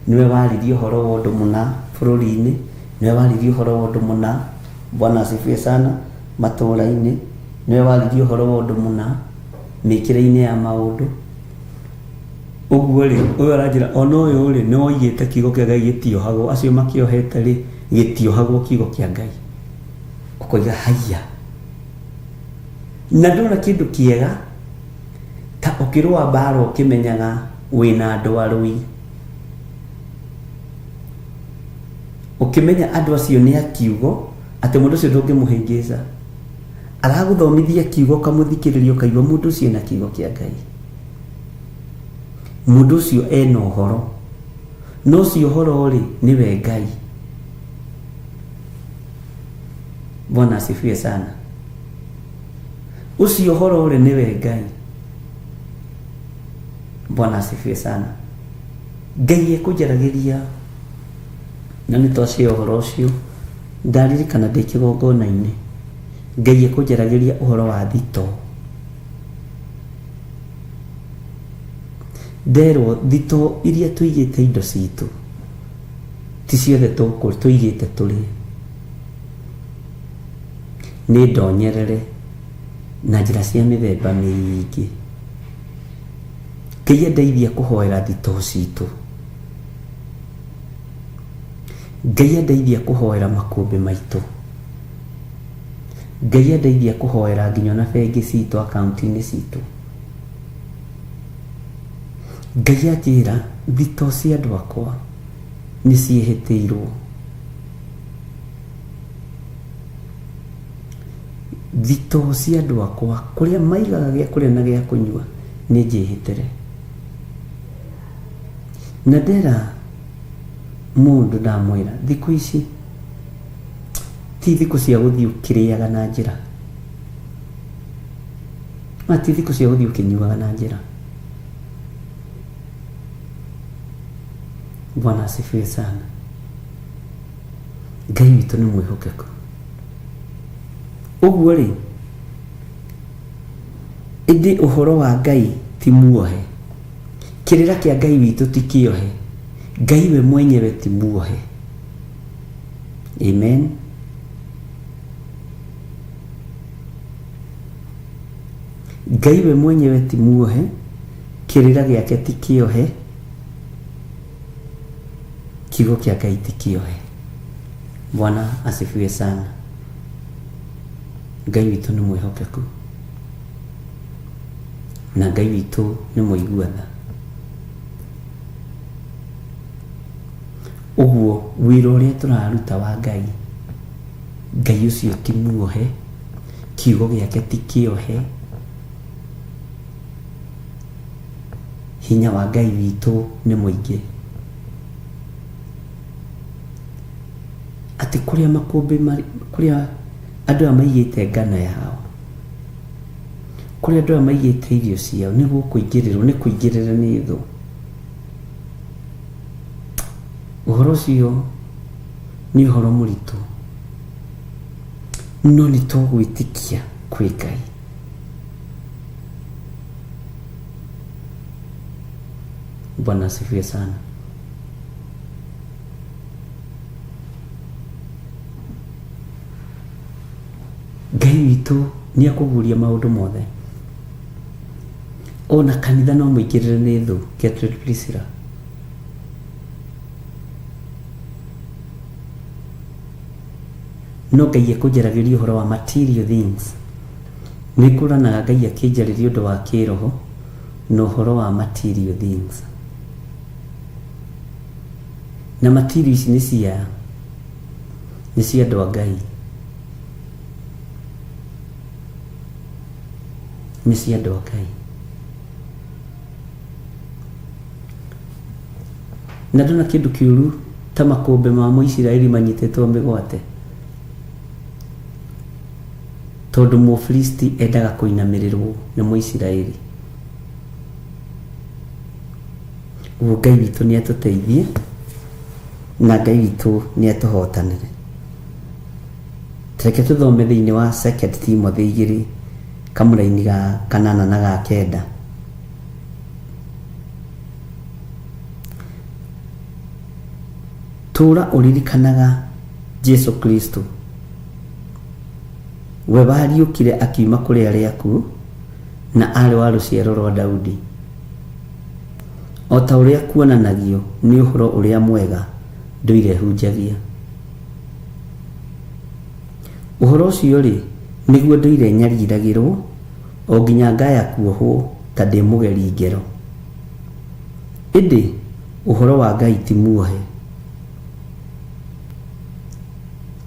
Nĩwe waririe ũhoro wa ũndũ mũna bũrũri-inĩ, nĩwe waririe ũhoro wa ũndũ mũna, Bwana asifiwe sana, matũũra-inĩ, nĩwe waririe ũhoro wa ũndũ mũna mĩkĩre-inĩ ya maũndũ. Ũguo rĩ, ũyũ aranjĩra ona ũyũ rĩ, nĩ woigĩte kiugo kĩa Ngai gĩtiohagwo, acio makĩohete rĩ, gĩtiohagwo kiugo kĩa Ngai. Ũkoiga haiya. Na ndona kĩndũ kĩega ta ũkĩrũa mbara ũkĩmenyaga wĩna andũ arũi. Ũkĩmenya andũ acio nĩ a kiugo, atĩ mũndũ ũcio ndũngĩmũhĩngĩca. Aragũthomithia kiugo ũkamũthikĩrĩria ũkaigua mũndũ ũcio ena kiugo kĩa Ngai. Mũndũ ũcio ena ũhoro. Na ũcio ũhoro rĩ, nĩwe Ngai. Bwana asifiwe sana. Ũcio ũhoro rĩ, nĩwe Ngai. Bwana asifiwe sana. Ngai ekũnjaragĩria na nĩ twacia ũhoro ũcio, ndaririkana ndĩ kĩgongona-inĩ, Ngai ekũnjaragĩria ũhoro wa thitoo. Nderwo thitoo iria tũigĩte indo citũ, ti ciothe tũigĩte tũrĩe. Nĩ ndonyerere na njĩra cia mĩthemba mĩingĩ. Ngai andeithia kũhoera thitoo citũ. Ngai andeithia kũhoera makũmbĩ maitũ. Ngai andeithia kũhoera nginya ona bengi citũ, akaunti-inĩ citũ. Ngai anjĩra thitoo cia andũ akwa nĩ ciĩhĩtĩirwo. Thitoo cia andũ akwa kũrĩa maigaga gĩa kũrĩa na gĩa kũnyua nĩ njĩhĩtĩre. Na ndera mũndũ ndamwĩra thikũ ici ti thikũ cia gũthiĩ ũkĩrĩaga na njĩra, na ti thikũ cia gũthiĩ ũkĩnyuaga na njĩra. Bwana asifiwe sana. Ngai witũ nĩ mwĩhokeku. Ũguo rĩ, ĩndĩ ũhoro wa Ngai ti muohe kĩrĩra kĩa Ngai witũ ti kĩohe Ngai we mwenyewe ti muohe amen Ngai we mwenyewe ti muohe kĩrĩra gĩake ti kĩohe kiugo kĩa Ngai ti kĩohe Bwana asifiwe sana Ngai witũ nĩ mwĩhokeku na Ngai witũ nĩ mũigua tha ũguo wĩra ũrĩa tũraruta wa Ngai Ngai ũcio ti muohe kiugo gĩake ti kĩohe hinya wa Ngai witũ nĩ mũingĩ atĩ kũrĩa makũmbĩ kũrĩa andũ aya maigĩte ngano yao kũrĩa andũ aya maigĩte irio ciao nĩ gũkũingĩrĩrwo nĩ kũingĩrĩra nĩ thũ ũhoro ũcio nĩ ũhoro mũritũ no nĩ tũgwĩtĩkia kwĩ Ngai Bwana asifiwe sana. Ngai witũ nĩ akũguũria maũndũ mothe ona kanitha no mũingĩrĩre nĩ thũ Gertrude Priscilla no Ngai ekũnjaragĩria ũhoro wa material things nĩ ngũranaga Ngai akĩnjarĩria ũndũ wa kĩroho na ũhoro wa material things na material ici nĩ cia nĩ cia andũ a Ngai nĩ cia andũ a Ngai na ndona kĩndũ kĩũru ta makũmbĩ ma Mũisiraeli manyitĩtwo mĩgwate tondũ Mũfilisti endaga kũinamĩrĩrwo nĩ Mũisiraeli ũguo Ngai witũ nĩ atũteithie na Ngai witũ nĩ atũhotanĩre Reke tũthome thĩinĩ wa 2 Timothy igĩrĩ kamũraini ga kanana na ga kenda. Tũũra ũririkanaga Jesu Kristo we wariũkire akiuma kũrĩ arĩa akuũ na aarĩ wa rũciaro rwa Daudi o ta ũrĩa kuonanagio nĩ ũhoro ũrĩa mwega ndũire hunjagia. Ũhoro ũcio-rĩ, nĩguo ndũire nyariragĩrũo, o nginya ngaya kuohwo ta ndĩ mũgeri ngero. Ĩndĩ ũhoro wa Ngai ti muohe.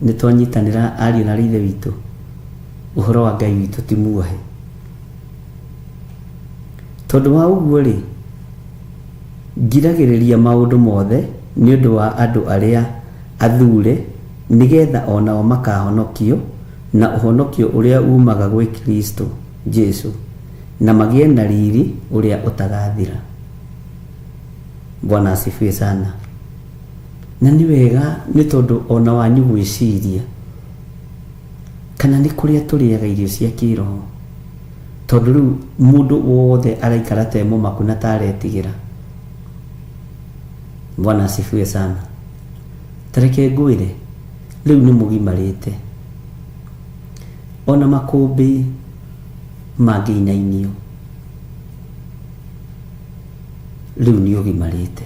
Nĩtwanyitanĩra ariũ na aarĩ a Ithe witũ? Ũhoro wa Ngai witũ ti muohe. Tondũ wa ũguo-rĩ, ngiragĩrĩria maũndũ mothe nĩ ũndũ wa andũ arĩa athure, nĩgetha o nao makahonokio na ũhonokio ũrĩa uumaga gwĩ Kristo Jesu, na magĩe na riri ũrĩa ũtagathira. Bwana asifiwe sana. Na nĩ wega nĩ tondũ o na wanyu gwĩciria kana nĩ kũrĩa tũrĩaga irio cia kĩroho tondũ rĩu mũndũ wothe araikara ta e mũmaku na ta aretigĩra. Bwana asifiwe sana. Ta reke ngwĩre rĩu nĩ mũgimarĩte ona makũmbĩ mangĩinainio rĩu nĩ ũgimarĩte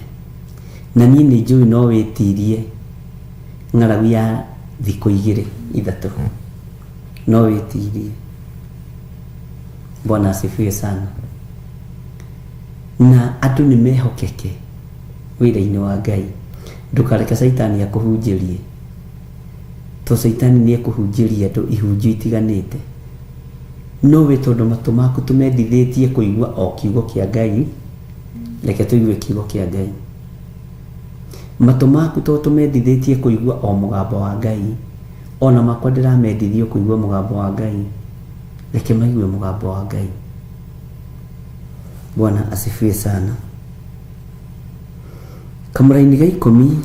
na niĩ nĩ njũĩ no wĩtirie ng'aragu ya thikũ igĩrĩ ithatũ no wĩtirie Bwana asifiwe sana na andũ nĩ mehokeke wĩra-inĩ wa Ngai ndũkareke caitani akũhunjĩrie to caitani nĩ ekũhunjĩria andũ ihunjio itiganĩte no we tondũ matũ maku tũmendithĩtie kũigua o kiugo kĩa Ngai reke tũigue kiugo kĩa Ngai matũ maku to tũmendithĩtie kũigua o mũgambo wa Ngai ona makwa ndĩramendithio kũigua mũgambo wa Ngai reke maigue mũgambo wa Ngai Bwana asifiwe sana kamũraini ga ikũmi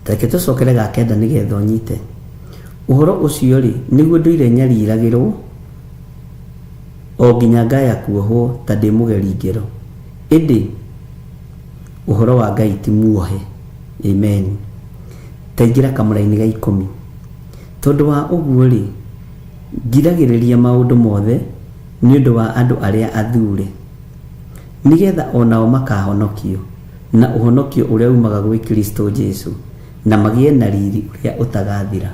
reke tũcokere ga kenda nĩgetha ũnyite ũhoro ũcio rĩ nĩguo ndũire nyariragĩrwo O nginya ngaya kuohwo ta ndĩ mũgeri ngero. Ĩndĩ ũhoro wa Ngai ti muohe. Amen. Taingĩra kamũraini ga 10. Tondũ wa ũguo-rĩ, ngiragĩrĩria maũndũ mothe nĩ ũndũ wa andũ arĩa athuure, nĩgetha o nao makahonokio na ũhonokio ũrĩa umaga gwĩ Kristo Jesu, na magĩe na riri ũrĩa ũtagathira.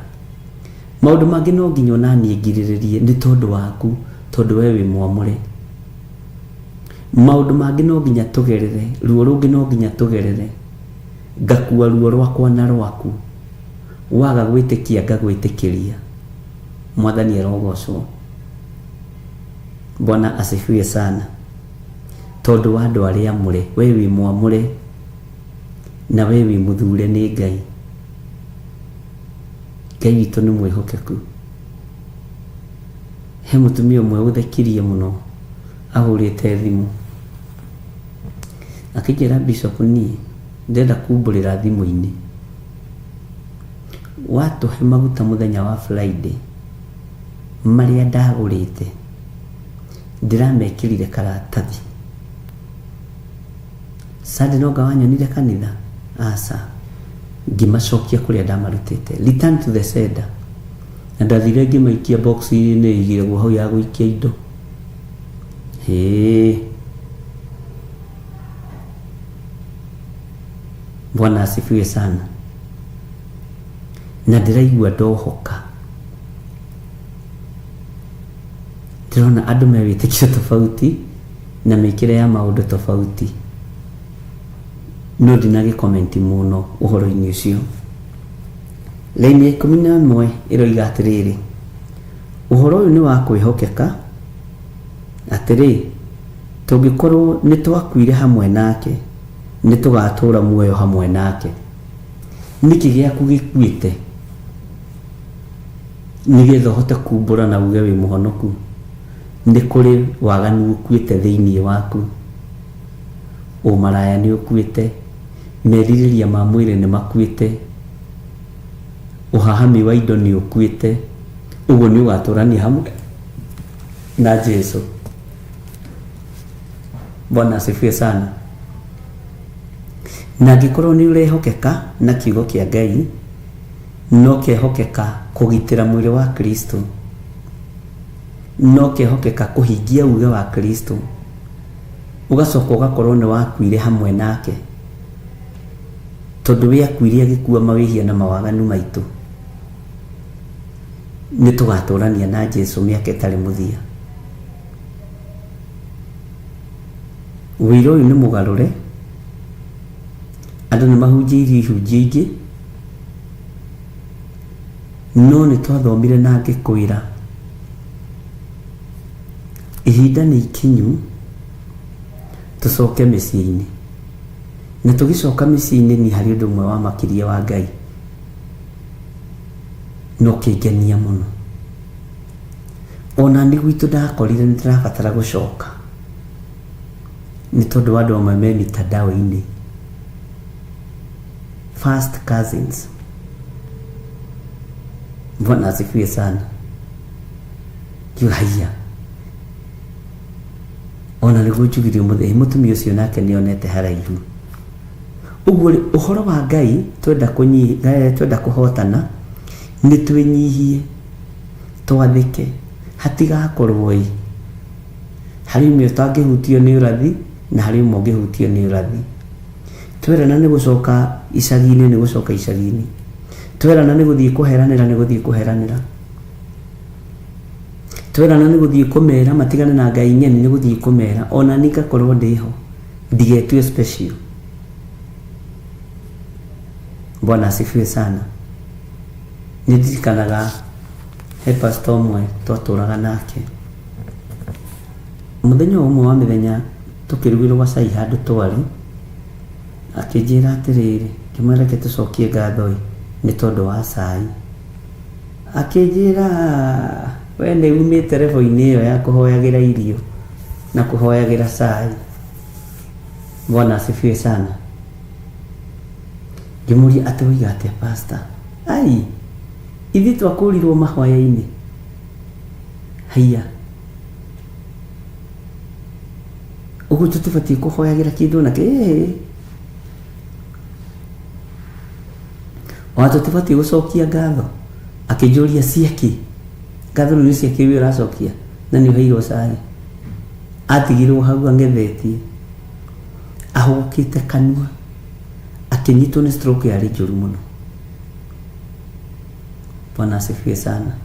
Maũndũ mangĩ no nginya ona niĩ ngirĩrĩrie nĩ tondũ waku, tondũ we wĩ mwamũre. Maũndũ mangĩ no nginya tũgerere, ruo rũngĩ no nginya tũgerere, ngakua ruo rwakwa na rwaku. Waga gwĩtĩkia ngagwĩtĩkĩria. Mwathani arogocwo. Bwana asifiwe sana. Tondũ wa andũ arĩa amũre, we wĩ mwamũre na we wĩ mũthure nĩ Ngai. Ngai witũ nĩ mwĩhokeku. He mũtumia ũmwe ũthekirie mũno ahũrĩte thimũ akĩnjĩra, Bishop, niĩ ndĩrenda kumbũrĩra thimũ-inĩ, watũhe maguta mũthenya wa Friday marĩa ndagũrĩte ndĩramekĩrire karatathi. Sunday no wanyonire kanitha aca, ngĩmacokia kũrĩa ndamarutĩte, return to the sender, na ndathire ngĩmaikia box-inĩ ĩigagwo hau ya gũikia indo. Hĩĩ, Bwana asifiwe sana. Na ndĩraigua ndohoka, ndĩrona andũ me wĩtĩkio tofauti na mĩkĩre ya maũndũ tofauti, no ndinagĩkomenti mũno ũhoro-inĩ ũcio. Raini ya 11 ĩroiga atĩrĩrĩ, ũhoro ũyũ nĩ wa kwĩhokeka, atĩrĩ, tũngĩkorwo nĩ twakuire hamwe nake, nĩ tũgatũũra muoyo hamwe nake. Nĩkĩ gĩaku gĩkuĩte nĩgetha ũhote kumbũra na uge wĩ mũhonoku? Nĩ kũrĩ waganu ũkuĩte thĩinĩ waku, ũmaraya nĩ ũkuĩte, merirĩria ma mwĩrĩ nĩ makuĩte, ũhahami wa indo nĩ ũkuĩte. Ũguo nĩ ũgatũrania hamwe na Jesu. Bwana asifiwe sana. Na angĩkorwo nĩ ũrehokeka na kiugo kĩa Ngai, no kehokeka kũgitĩra mwĩrĩ wa Kristo, no kehokeka kũhingia uge wa Kristo, ũgacoka ũgakorwo nĩ wakuire hamwe nake, tondũ we akuire agĩkua mawĩhia na mawaganu maitũ. Nĩ tũgatũrania na Jesu mĩaka ĩtarĩ mũthia. Wĩira ũyũ nĩ mũgarũre, andũ nĩ mahunjĩirio ihunjio ingĩ, no nĩ twathomire na ngĩkwĩra ihinda nĩ ikinyu tũcoke mĩciĩ-inĩ. Na tũgĩcoka mĩciĩ-inĩ, ni harĩ ũndũ ũmwe wa makĩria wa Ngai no kĩngenia mũno. Ona nĩ gwitũ ndakorire nĩ ndĩrabatara gũcoka, nĩ tondũ wa andũ amwe me mitandao-inĩ, first cousins. Bwana asifiwe sana. Ngiuga haiya, ona nĩguo njugire ũmũthĩ mũtumia ũcio nake nĩonete haraihu. Ũguo rĩ, ũhoro wa Ngai twenda twenda kũhotana nĩ twĩnyihie, twathĩke, hatigakorwo ĩ harĩ ũmwe ũtangĩhutio nĩ ũrathi na harĩ ũmwe ũngĩhutio nĩ ũrathi. Twerana nĩ gũcoka icagi-inĩ, nĩ gũcoka icagi-inĩ. Twerana nĩ gũthiĩ kũheranĩra, nĩ gũthiĩ kũheranĩra. Twerana nĩ gũthiĩ kũmera matigane na Ngai ng'eni, nĩ gũthiĩ kũmera. Ona niĩ ngakorwo ndĩho, ndigetue special. Bwana asifiwe sana. Nĩ ndirikanaga he pastor ũmwe twatũraga nake, mũthenya ũmwe wa mĩthenya tũkĩrugĩrwo gacai handũ twarĩ, akĩnjĩra atĩrĩrĩ, ngĩmwĩra reke tũcokie ngatho ĩ nĩ tondũ wa cai. Akĩnjĩra we nĩ umĩte level-inĩ ĩyo ya kũhoyagĩra irio na kũhoyagĩra cai. Bwana asifiwe sana. Ngĩmũria atĩ woiga atĩa pastor? Ai, ithuĩ twakũrirwo mahoya-inĩ. Haiya. Ũguo tũtibatiĩ kũhoyagĩra kĩndũ ona kĩ ĩĩ. Ona tũtibatiĩ gũcokia ngatho. Akĩnjũria ciakĩ? Ngatho rĩu nĩ ciakĩ we ũracokia na nĩ ũheirwo cai. Atigirwo hau ang'ethetie ahũgũkĩte kanua akĩnyitwo nĩ stroke yarĩ njũru mũno. Bwana asifiwe sana.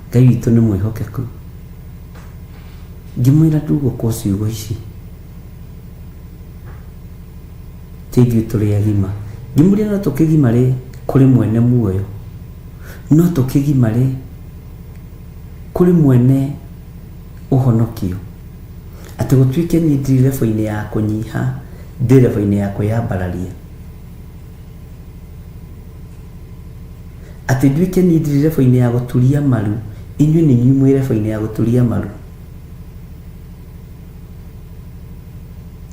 Ngai witũ nĩ mwĩhokeku. Ngĩmwĩra ndugũkwo ciugo ici ti ithuĩ tũrĩ agima. Ngĩmũria no tũkĩgimare kũrĩ mwene muoyo, no tũkĩgimare kũrĩ mwene ũhonokio, atĩ gũtuĩke niĩ ndirĩ level-inĩ ya kũnyiha, ndĩ level-inĩ ya kwĩyambararia. Atĩ nduĩke niĩ ndirĩ level-inĩ ya gũturia maru, inyuĩ nĩ inyuĩ mwĩ level-inĩ ya gũturia maru.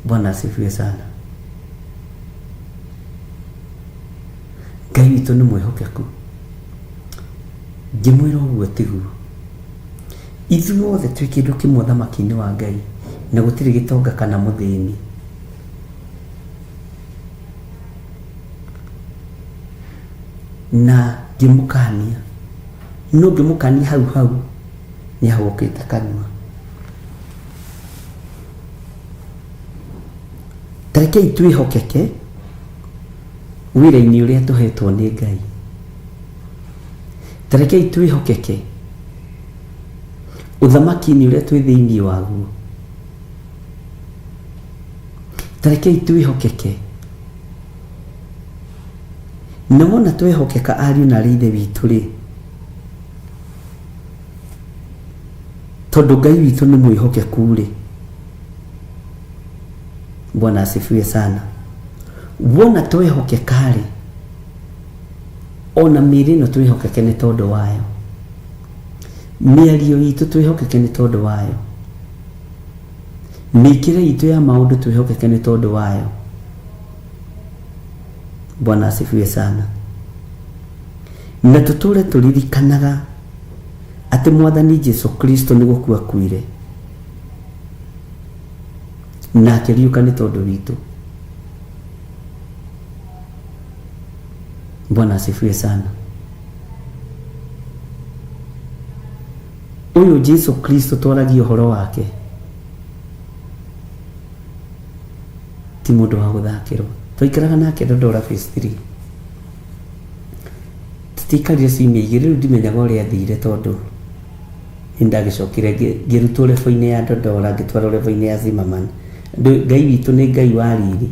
Bwana asifiwe sana. Ngai witũ nĩ mwĩhokeku. Ngĩmwĩra ũguo tiguo. Ithuothe twĩ kĩndũ kĩmwe ũthamaki-inĩ wa Ngai, na gũtirĩ gĩtonga kana mũthĩni. Na ngĩmũkania, no ngĩmũkania hau hau nĩ ahũgũkĩte kanua. Ta rekei twĩhokeke wĩra-inĩ ũrĩa tũhetwo nĩ Ngai. Ta rekei twĩhokeke ũthamaki-inĩ ũrĩa twĩ thĩinĩ waguo. Ta rekei twĩhokeke. Na wona twehokeka ariũ na arĩ ithe witũ rĩ, tondũ Ngai witũ nĩ mwĩhokeku rĩ, Bwana asifiwe sana. Wona twehokeka rĩ, ona mĩĩrĩ ĩno twĩhokeke nĩ tondũ wayo, mĩario itũ twĩhokeke nĩ tondũ wayo, mĩkĩre itũ ya maũndũ twĩhokeke nĩ tondũ wayo. Bwana asifiwe sana. Na tũtũre tũririkanaga atĩ Mwathani Jesu Kristo nĩ gũkua akuire na akĩriũka nĩ tondũ witũ. Bwana asifiwe sana. Ũyũ Jesu Kristo twaragia ũhoro wake ti mũndũ wa gũthakĩrwo. Twaikaraga nake Dandora phase 3. Tũtiaikarire ciumia igĩrĩ, rĩu ndimenyaga ũrĩa athire tondũ nĩ ndagĩcokire ngĩrutwo level-inĩ ya Dandora ngĩtwarwo level-inĩ ya Zimmerman. Ngai witũ nĩ Ngai wa riri.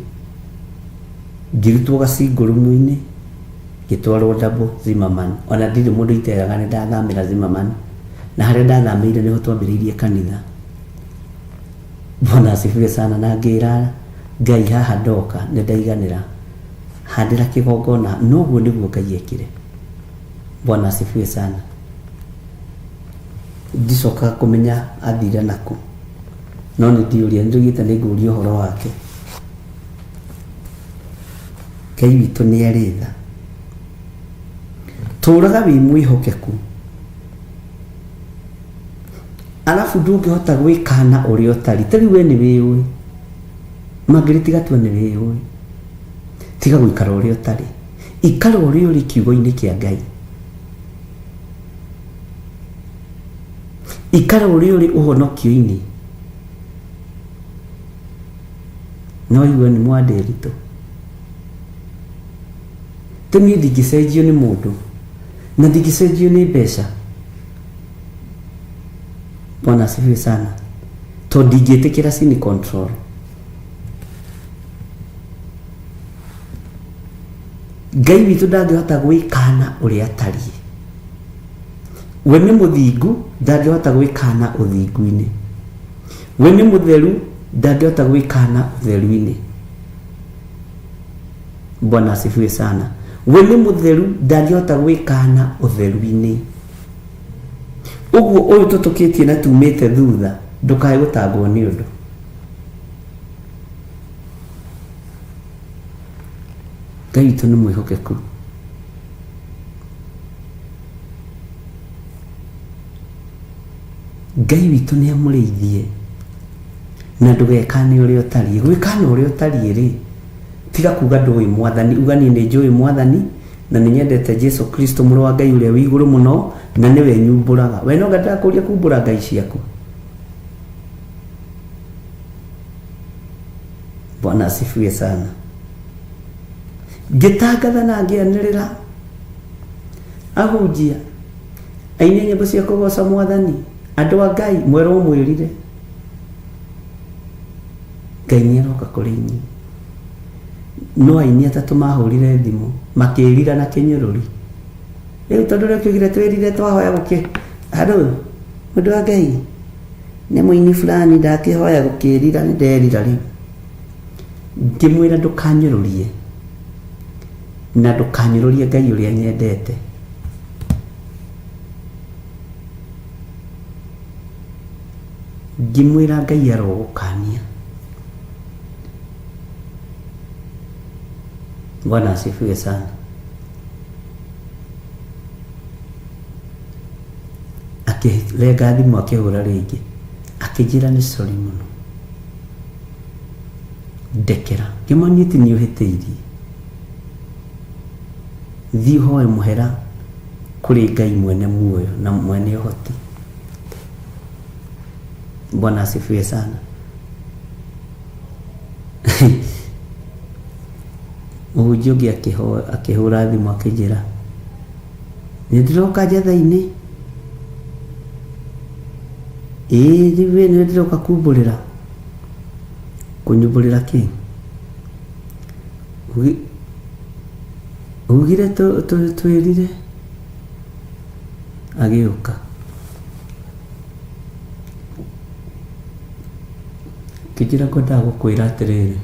Ngĩrutwo gacingũrũmu-inĩ ngĩtwarwo double Zimmerman. Ona ndirĩ mũndũ iteraga nĩ ndathamĩra Zimmerman. Na harĩa ndathamĩire nĩho twambĩrĩirie kanitha. Bwana asifiwe sana. Na ngĩra Ngai haha ndoka nĩ ndaiganĩra, handĩra kĩgongona. Noguo nĩguo Ngai ekire. Bwana asifiwe sana. Ndicokaga kũmenya athire naku, no nĩ ndiũria, nĩ ndoigĩte nĩ ngũria ũhoro wake. Ngai witũ nĩ arĩ tha. Tũraga wĩ mwĩhokeku, arabu ndũngĩhota gwĩkana ũrĩa ũtari. Ta rĩu we nĩ wĩyũĩ, mangĩrĩ tiga tua nĩ wĩyũĩ, tiga gũikara ũrĩa ũtarĩ, ikara ũrĩa ũrĩ kiugo-inĩ kĩa Ngai, ikara ũrĩa ũrĩ ũhonokio-inĩ. No igue nĩ mwandĩritũ, tĩ niĩ ndingĩcenjio nĩ mũndũ na ndingĩcenjio nĩ mbeca. Bwana asifiwe sana. Tondũ ndingĩtĩkĩra sini control. Ngai witũ ndangĩhota gwĩkana ũrĩa atariĩ. We nĩ mũthingu, ndangĩhota gwĩkana ũthingu-inĩ. We nĩ mũtheru, ndangĩhota gwĩkana ũtheru-inĩ. Bwana asifiwe sana. We nĩ mũtheru, ndangĩhota gwĩkana ũtheru-inĩ. Ũguo ũyũ tũtũkĩtie na tumĩte thutha, ndũkae gũtangwo nĩ ũndũ. Ngai witũ nĩ mwĩhokeku. Ngai witũ nĩ amũrĩithie na ndũgekane ũrĩa ũtariĩ. Gwĩkana ũrĩa ũtariĩ rĩ, tiga kuga ndũĩ mwathani, uga niĩ nĩ njũĩ mwathani na nĩ nyendete Jesu Kristo mũrũ wa Ngai ũrĩa wĩ igũrũ mũno na nĩwe nyumbũraga. We no ndakũria kumbũra ngai ciaku. Bwana asifiwe sana. Ngĩtangatha na ngĩanĩrĩra ahunjia aini a nyĩmbo cia kũgoca mwathani andũ a Ngai mwerwo mwĩrire Ngai nĩ aroka kũrĩ inyuĩ. No aini atatũ mahũrire thimũ makĩrira na kĩnyũrũri. Rĩu tondũ ũrĩa ũkiugire twĩrire twahoya gũkĩ handũ mũndũ wa Ngai nĩ mũini fulani ndakĩhoya gũkĩrira nĩ nderira rĩu. Ngĩmwĩra ndũkanyũrũrie na ndũkanyũrũrie Ngai ũrĩa nyendete. Ngĩmwĩra Ngai arogũkania. Bwana asifiwe sana. Akĩrenga thimũ akĩhũra rĩngĩ akĩnjĩra nĩ sorry mũno ndekera. Ngĩmwĩra ti niĩ ũhĩtĩirie, thiĩ ũhoe mũhera kũrĩ Ngai mwene muoyo na mwene ũhoti. Bwana asifiwe sana. Mũhunjia ũngĩ akĩhũra thimũ akĩnjĩra nĩ ndĩroka njatha-inĩ, ĩĩ rĩu we nĩwe ndĩroka kumbũrĩra. Kũnyumbũrĩra kĩ? Ugire twĩrire. Agĩũka akĩnjĩra ngwendaga gũkwĩra atĩrĩrĩ,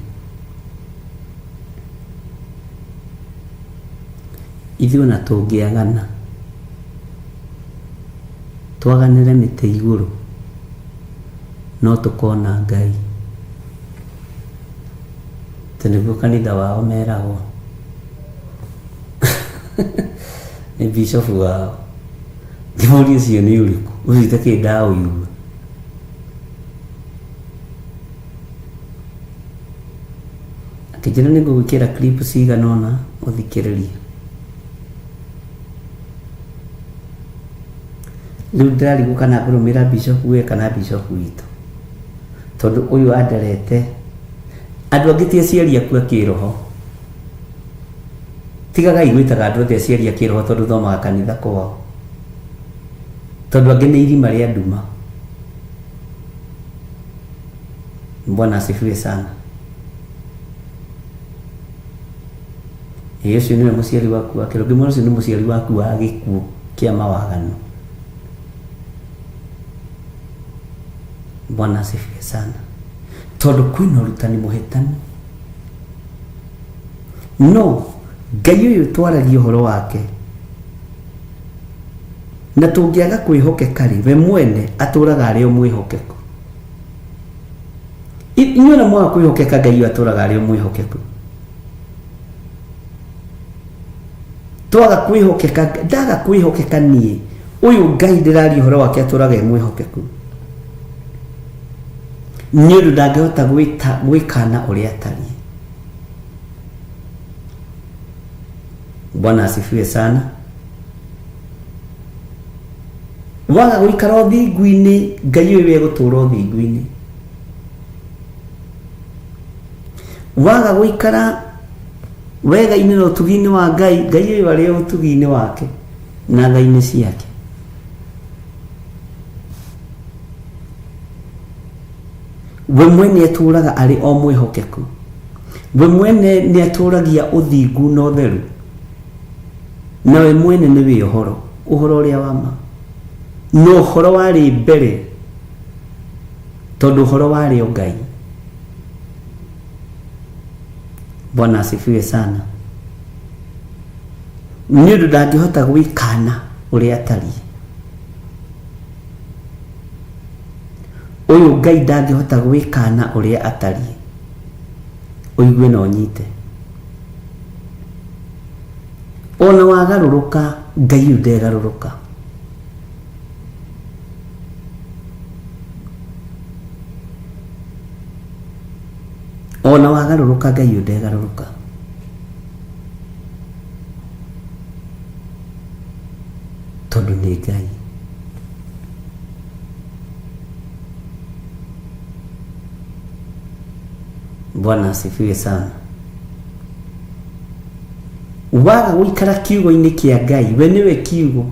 ithuĩ ona tũngĩagana twaganĩre mĩtĩ igũrũ no tũkona Ngai. Atĩ nĩguo kanitha wao meragwo nĩ bishofu wao. Ngĩmũria ũcio nĩ ũrĩkũ, ũcio itakĩrĩ ndaũigua. Akĩnjĩra nĩ ngũgwĩkĩra clip cigana ũna ũthikĩrĩrie. Rĩu ndĩrarigwo kana ngũrũmĩrĩra bishop we kana bishop witũ, tondũ ũyũ anderete andũ angĩ ti aciari aku a kĩroho. Tigagai gwĩtaga andũ othe aciari a kĩroho tondũ thomaga kanitha kwao, tondũ angĩ nĩ irima rĩa nduma. Bwana asifiwe sana. Ĩĩ ũcio nĩwe mũciari waku wa kĩroho. Ngĩmwĩra ũcio nĩ mũciari waku wa gĩkuũ kĩa mawaganu. Bwana asifiwe sana. Tondũ kwĩna ũrutani mũhĩtanu. No Ngai ũyũ twaragia ũhoro wake na tũngĩaga kwĩhokeka rĩ, we mwene atũraga arĩ o mwĩhokeku. Inyuĩ ona mwaga kwĩhokeka Ngai ũyũ atũraga arĩ o mwĩhokeku. Twaga kwĩhokeka, ndaga kwĩhokeka niĩ, ũyũ Ngai ndĩraria ũhoro wake atũraga e mwĩhokeku. Nĩ ũndũ ndangĩhota gwĩkana ũrĩa atariĩ. Bwana asifiwe sana. Waga gũikara ũthingu-inĩ, Ngai ũyũ egũtũra ũthingu-inĩ. Waga gũikara wega-inĩ na ũtugi-inĩ wa Ngai, Ngai ũyũ arĩ o ũtugi-inĩ wake na tha-inĩ ciake. We mwene atũraga arĩ o mwĩhokeku. We mwene nĩ atũragia ũthingu na ũtheru. Na we mwene nĩ wĩ ũhoro, ũhoro ũrĩa wa ma. Na ũhoro warĩ mbere, tondũ ũhoro warĩ o Ngai. Bwana asifiwe sana. Nĩ ũndũ ndangĩhota gwĩkana ũrĩa atariĩ. Ũyũ Ngai ndangĩhota gwĩkana ũrĩa atariĩ. Ũigue na ũnyite. Ona wagarũrũka, Ngai ũyũ ndegarũrũka. Ona wagarũrũka Ngai ũyũ ndegarũrũka. Tondũ nĩ Ngai. Bwana asifiwe sana. Waga gũikara kiugo-inĩ kĩa Ngai, we nĩwe kiugo.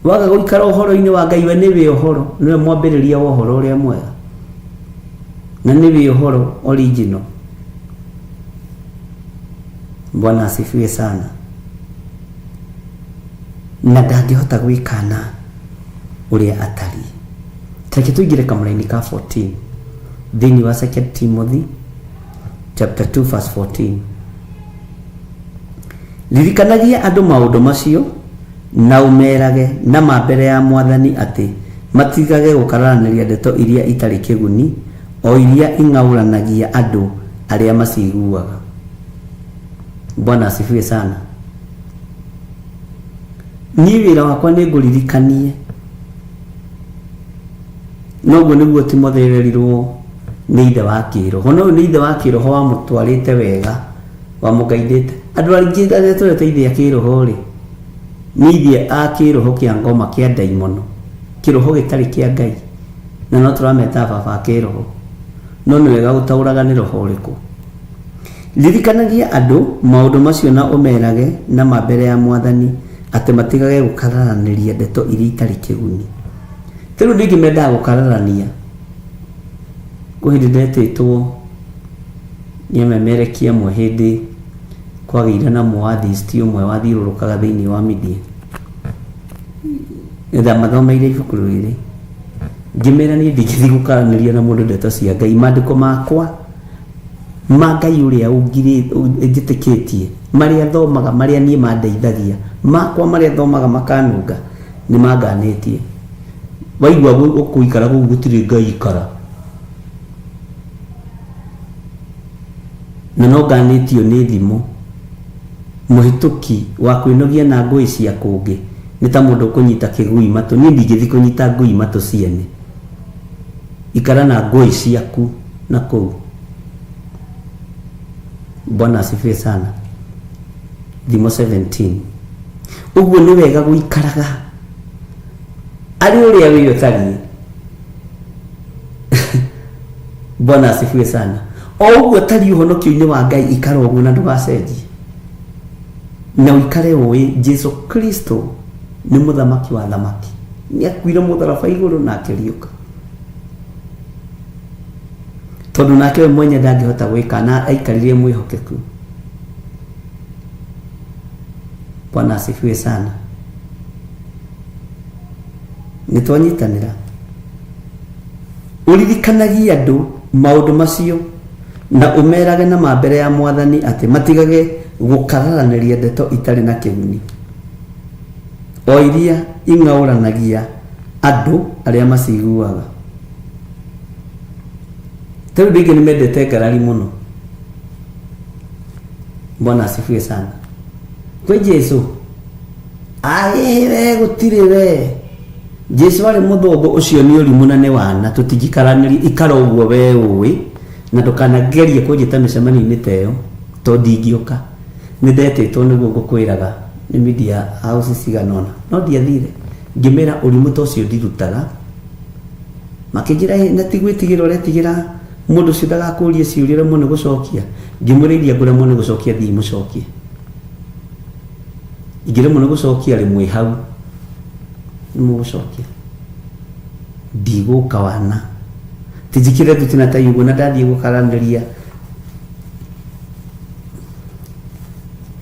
Waga gũikara ũhoro-inĩ wa Ngai, we nĩwe ũhoro, nĩwe mwambĩrĩria wa ũhoro ũrĩa mwega, na nĩwe ũhoro original. Bwana asifiwe sana. Na ndangĩhota gwĩkana ũrĩa atariĩ. Tareke tũingĩre kamũraini ka 14 thĩinĩ wa 2 Timothy chapter 2 verse 14. Ririkanagia andũ maũndũ macio na ũmerage na ma mbere ya Mwathani atĩ matigage gũkararanĩria ndeto iria itarĩ kĩguni, o iria ing'aũranagia andũ arĩa maciguaga. Bwana asifiwe sana. Niĩ wĩra wakwa nĩ ngũririkanie. Noguo nĩguo Timotheo erirwo nĩ ithe wa kĩroho. No ũyũ nĩ ithe wa kĩroho wamũtwarĩte wega, wamũgaithĩte. Andũ aingĩ arĩa tũreta ithe a kĩroho rĩ, nĩ ithe a kĩroho kĩa ngoma kĩa ndaimono, kĩroho gĩtarĩ kĩa Ngai, na no tũrameta baba a kĩroho. No nĩ wega gũtaũraga nĩ roho ũrĩkũ. Ririkanagia andũ maũndũ macio na ũmerage na ma mbere ya Mwathani atĩ matigage gũkararanĩria ndeto iria itarĩ kĩguni. Ta rĩu andũ aingĩ mendaga gũkararania. Kwĩ hĩndĩ ndetĩtwo nĩ amemerekia amwe hĩndĩ kwagĩire na mũathisti ũmwe wathiũrũrũkaga thĩinĩ wa media. Ndamathomeire ibuku rĩrĩ ngĩmera niĩ ndingĩthiĩ gũkaranĩria na mũndũ ndeto cia Ngai. Maandĩko makwa ma Ngai ũrĩa njĩtĩkĩtie, marĩa thomaga, marĩa niĩ mandeithagia, makwa marĩa thomaga makanunga, nĩ manganĩtie. Waigua ũkũikara kũu gũtirĩ Ngai ikara. Na no nganĩtio nĩ thimo. Mũhĩtũki wa kwĩnogia na ngũĩ cia kũngĩ nĩ ta mũndũ ũkũnyita kĩgui matũ. Niĩ ndingĩthiĩ kũnyita ngui matũ ciene. Ikara na ngũĩ ciaku na kũu. Bwana asifiwe sana. Thimo 17. Ũguo nĩ wega gũikaraga arĩ ũrĩa wĩ ũtariĩ. Bwana asifiwe sana. O ũguo ũtariĩ ũhonokio-inĩ wa Ngai, ikara ũguo na ndũgacenjie. Na ũikare ũĩ Jesu Kristo nĩ mũthamaki wa thamaki. Nĩ akuire mũtharaba igũrũ na akĩriũka. Tondũ nake we mwenye ndangĩhota gwĩka na aikarire mwĩhokeku. Bwana asifiwe sana. Nĩ twanyitanĩra. Ũririkanagie andũ maũndũ macio na ũmerage na ma mbere ya Mwathani atĩ matigage gũkararanĩria ndeto itarĩ na kĩguni, o iria ing'aũranagia andũ arĩa maciguaga. Ta rĩu andũ aingĩ nĩ mendete ngarari mũno. Bwana asifiwe sana. Kwĩ Jesu aĩ we gũtirĩ we. Jesu arĩ mũthũngũ, ũcio nĩ ũrimũ na nĩ wana, tũtingĩkaranĩria. Ikara ũguo we ũĩ, na ndũkanagerie kũnjĩta mĩcemanio-inĩ ta ĩyo, tondũ ndingĩũka. Nĩ ndetĩtwo nĩguo ngũkwĩraga nĩ media house cigana ũna, no ndiathire. Ngĩmera ũrimũ ta ũcio ndirutaga. Makĩnjĩra ĩ, na ti gwĩtigĩra ũretigĩra mũndũ ũcio ndagakũrie ciũria ũremwo nĩ gũcokia. Ngĩmwĩra iria ngũremwo nĩ gũcokia thiĩ mũcokie. Ingĩremwo nĩ gũcokia rĩ, mwĩ hau nĩ mũgũcokia. Ndigũka wana. Ti njĩkĩre thuti na tai ũguo na ndathiĩ gũkaranĩria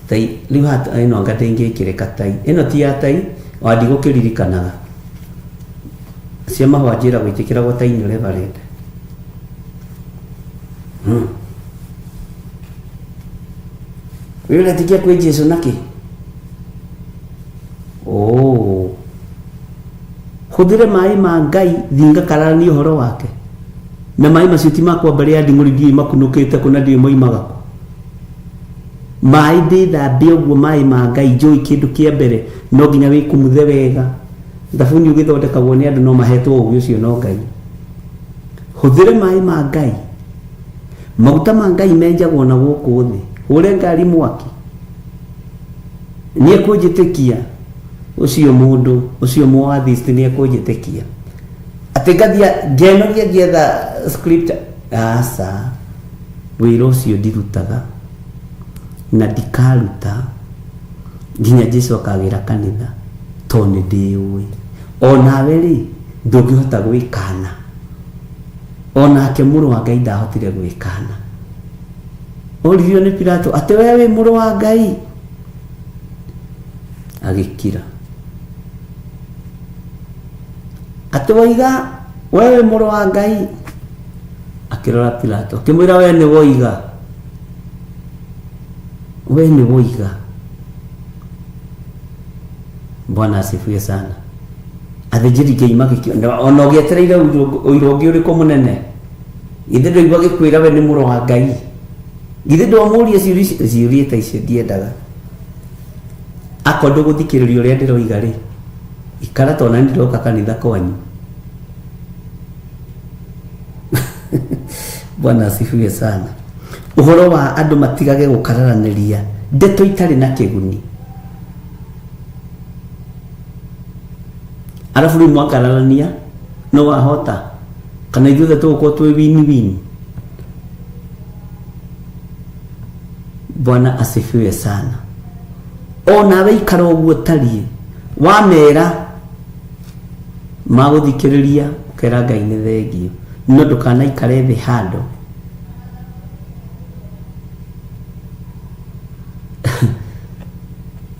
tai. Rĩu haha ĩno anga ndĩngĩkĩrĩka tai. Ĩno ti ya tai, o ndigũkĩririkanaga. Cia mahũa njĩragwo itiĩkĩragwo tai nĩ reverend. We ũretikia kwĩ Jesu nakĩ? Oh. Hũthĩre maĩ ma Ngai thiĩ ngakararanie ũhoro wake. Na maĩ macio ti makwa mbere ya nding'ũri ndiũĩ makunũkĩte kũ na ndiũĩ moimaga kũ. Maĩ ndĩthambe ũguo maĩ ma Ngai njũĩ kĩndũ kĩa mbere no nginya wĩkumuthe wega. Thabuni ũgĩthondekagwo nĩ andũ no mahetwo ũgĩ ũcio no Ngai. Hũthĩre maĩ ma Ngai. Maguta ma Ngai menjagwo na gũkũ thĩ. Hũre ngari mwaki. Nĩ ekũnjĩtĩkia ũcio mũndũ ũcio mũatheist nĩ ekũnjĩtĩkia atĩ ngathia ngenogia ngĩetha scripture. Aca, wĩra ũcio ndirutaga na ndikaruta nginya Jesu akagĩra kanitha tondũ nĩ ndĩũĩ. Onawe rĩ, ndũngĩhota gwĩkana. Onake mũrũ wa Ngai ndahotire gwĩkana. Oririo nĩ Pilato atĩ we wĩ mũrũ wa Ngai, agĩkira. Atĩ woiga we wĩ mũrũ wa Ngai, akĩrora Pilato akĩmwĩra we nĩ woiga, we nĩ woiga. Bwana asifiwe sana. Athĩnjĩri Ngai magĩkĩona ona ũgĩetereire ũira ũngĩ ũrĩkũ mũnene, githĩ ndũigua gĩkwĩra we nĩ mũrũ wa Ngai, githĩ ndwamũria ciũria ciũria ta icio ndiendaga. Akorwo ndũgũthikĩrĩria ũrĩa ndĩroiga rĩ, ikara tondũ nani ndĩroka kanitha kwanyu. Bwana asifiwe sana. Ũhoro wa andũ matigage gũkararanĩria ndeto itarĩ na kĩguni. Arabu rĩu mwakararania no wahota kana ithuothe tũgũkorwo twĩ win win. Bwana asifiwe sana. Onawe ikara ũguo ũtariĩ, wamera magũthikĩrĩria ũkera Ngai nĩ thengio, no ndũkanaikare thĩ handũ